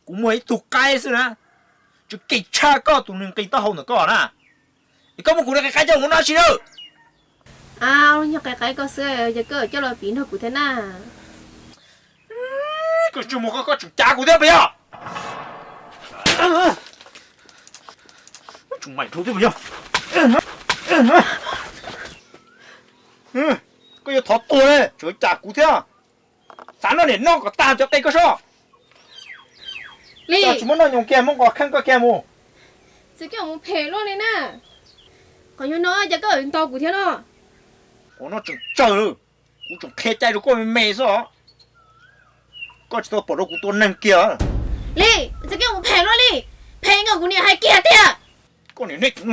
kuv muag ib tug qaib xwb na, tseem kim tshaj koj tus nqi taub hau ntawm koj na. Es koj muab kuv li qe qaib coj mus noj dab tsi lawm? A, ob lub nyuag qe qaib koj xwb, yog koj coj los piv nrog kuv thiab na. Koj tseem mus, koj tseem cav kuv thiab puas yog? Tseem maim dhau thiab puas yog? Koj yuav thov tuag ne, tseem cav kuv thiab. Xav noj niam noj kom tag cov qe koj soj. Li, tsis muab noj nyoos kiag, muab nqos kheej koj kiag mus. Txawm koj mus phem luaj li na, Qhov nyuag no cas koj ntaus kuv thiab no? Qhov no tseem tsawg, kuv tseem qhia cai rau koj me me xwb os. Koj tsis tau pom rau kuv tua neeg kiag. Li, txawm koj mus phem luaj li, phem nkaus kuv niam hais kiag tiag. Koj niam nej, kuv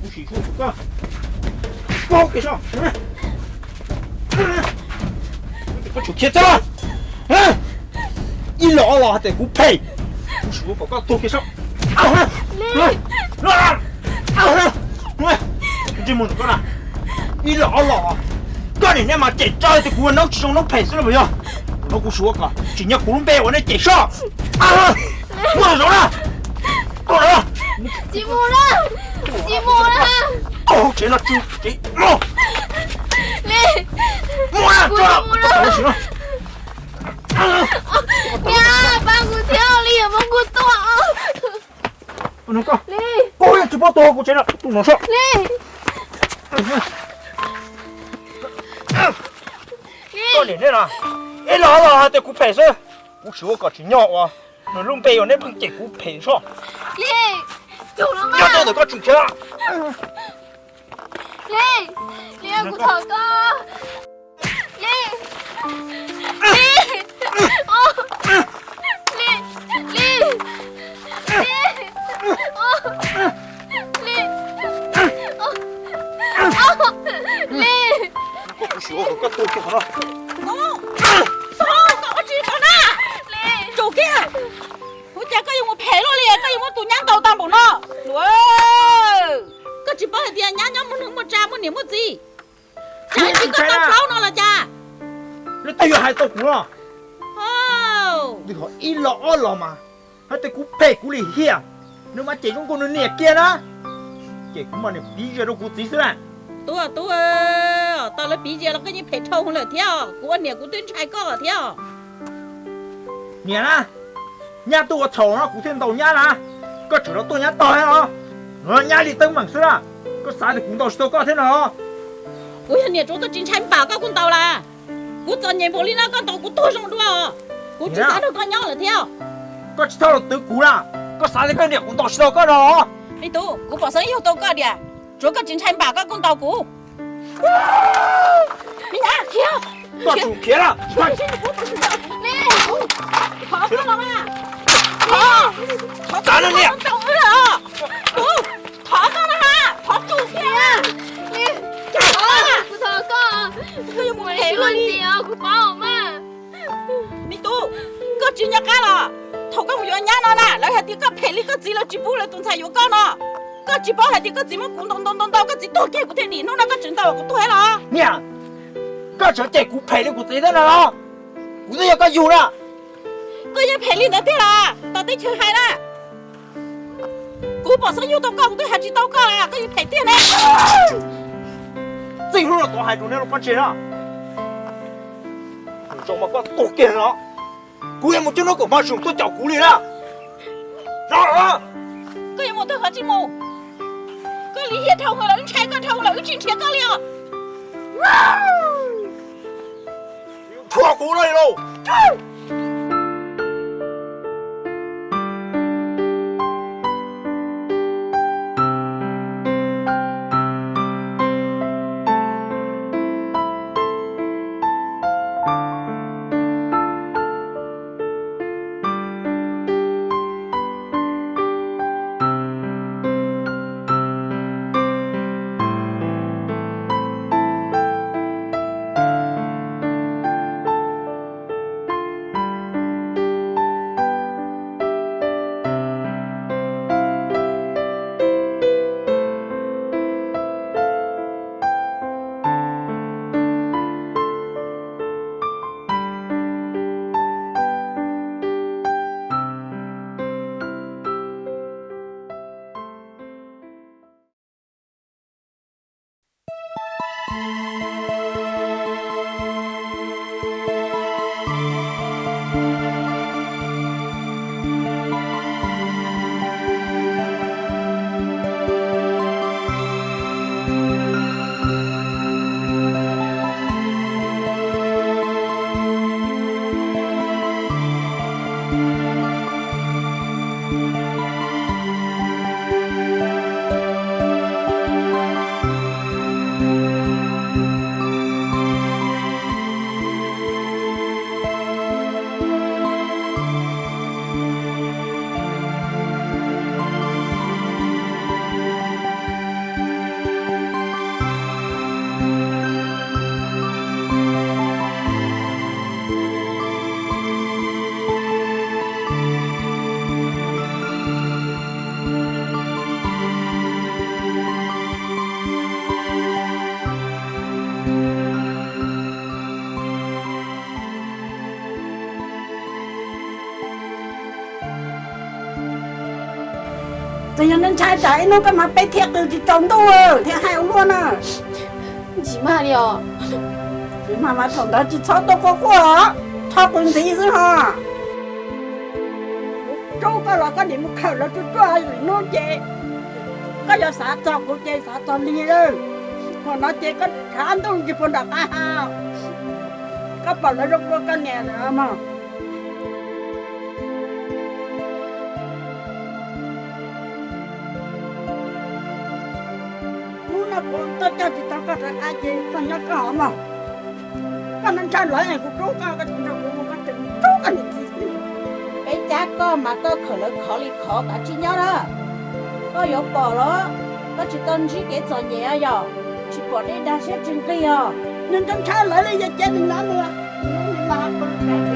sim tshuaj koj, koj kiag so, koj tseem khiav txog, ib los ob los hais tias kuv phem, kuv sim ua kom koj tuag kiag so. Ntsej muag ntawm koj na, ib los ob los, koj niam nej mas cem tsawg tias kuv ua noob tsis zoo noob phem xwb los yog. Zaum no kuv sim ua kom tsim nyog kuv lub npe uas nej cem soj. Muaj zaum na, tuaj na, tsis mus na, tsis mus na, tuaj hauv tsev no tsis tsev no. Li, muaj na, kuv tsis mus na. Pab kuv thiab, Li, muab kuv tua. Koj yeej tsis paub tuag kuv tsev no, tus no soj. Li, koj niam nej no, ib los ob los hais tias kuv phem xwb, kuv sim ua kom tsim nyog uas nws lub npe uas nej pheej cem kuv phem soj. Li, cug los mas. Nyob rau ntawm koj tseem khiav. Li, Li, kuv thov koj. Li, Li, Li, Li, Li, Li, Li. Koj, kuv sim ua kom koj tuag kiag qhov no. Koj ua tsis tau na. Tsum kiag. Ua cas koj yuav mus phem luaj li, koj yuav muab tus nyab ntaus tag npaum no. Luam, koj tsis paub hais tias nyab nyob muaj neeg muaj tsa muaj niam muaj txiv. Tsam ib pliag koj tau plaub no los cas. Leej twg yuav hais tau kuv no? Ib los ob los mas hais tias kuv phem kuv lim hiam, nws mas cem zoo nkaus nws niam kiag na. Ces kuv mas niam piv zias rau kuv txiv xwb na. Tub, tub, tau lawv piv zias los koj yeej phem dhau lawm thiab. Kuv ua niam kuv twb ntshai koj thiab. Niam na, nyab tuaj ua txhaum no kuv thiaj ntaus nyab na. Koj tseem los tuaj nyab tog thiab los? No nyab li teeb meem xwb na. Koj xav tias kuv ntaus tsis tau koj thiab no? Kuv yog niam tsuv koj tsis ntshai npam koj kuj ntaus las. Kuv txom nyem npaum li no koj ntaus kuv tuag zoo dua os. Kuv tsis xav nrog koj nyob lawm thiab. Koj tsis txhob los twv kuv na. Koj xav tias koj niam kuv ntaus tsis tau koj no? Me tub, kuv pom xeeb yug tau koj tias, tsuav koj tsis ntshai npam koj kuj ntaus kuv. Me nyab, khiav. Koj tsum khiav na. Thov koj los mas. Thov, thov, thov koj los mas. Thov tsum khiav. Kuv thov koj. Koj yuav mus phem luaj li. Kuv paub mas. Me tub, koj tsis nco qab los? Thaum koj mus yuav nyab no na, lawv hais tias koj phem li koj txiv, lawv tsis pub lawv tus ntxhais yuav koj no. Koj tsis paub hais tias koj txiv muab kuv ntaus ntaus ntaus ntaus, koj txiv tuag kiag kuv thiaj dim hnub no koj tseem ntaus kuv tuag thiab los? Niam, koj tseem cem kuv phem li kuv txiv thiab no los? Kuv twb yog koj yug na. Koj yeej phem li ntawd tiag los? Tom teb chaws hais na. Kuv pom xeeb yug tau koj kuv twb hais tsis tau koj los koj yeej phem tiag ne. Txij hnub no tod hais rau neb lub pob ntseg na, zoo mas koj tuag kiag no, kuv yuav mus coj hnub kom maj zoom tuaj caum kuv li na. Koj yuav mus twg qhov tsis mus. Koj lim hiam dhau hwv lawm, wb ntshai koj dhau lawm, wb tsis nrhiav koj li os. Thuam kuv no li lauj. Yog ntshai tsam ib hnub koj mas peb thiaj qw tsis tsaus ntuj thiab hais ua luaj na. Tsis mag li os. Tsis mag mas thaum ntawd tsis txhob tuaj quaj quaj, txhob qw ntxiv xwb ho. Kuv rub koj los koj nim mus khawm lawv tsuj tsuaj ib hnub ces koj yuav xav txog kuv ces xav txog li lawm. Thaum no ces koj rhav ntuj ntsis puag nram qab ha, koj pom lawv zoo dua koj niam lawm mog. Hnub no kuv tuaj coj tsis tau koj rov qab ces koj nyob koj hov mog. Koj ntshai lawv es kuv rub koj, koj tsis nrog kuv mus koj tseem rub koj niam txiv xwb. Peb cab koj mas koj khawm lawv khov li khov kav tsij nyob na. Koj yuav pom los koj tsis tau ntsib kev txom nyem yog tsis pom dej dag siab tsw nqig os. Nws ntshai lawv li yog cia nws nyob nws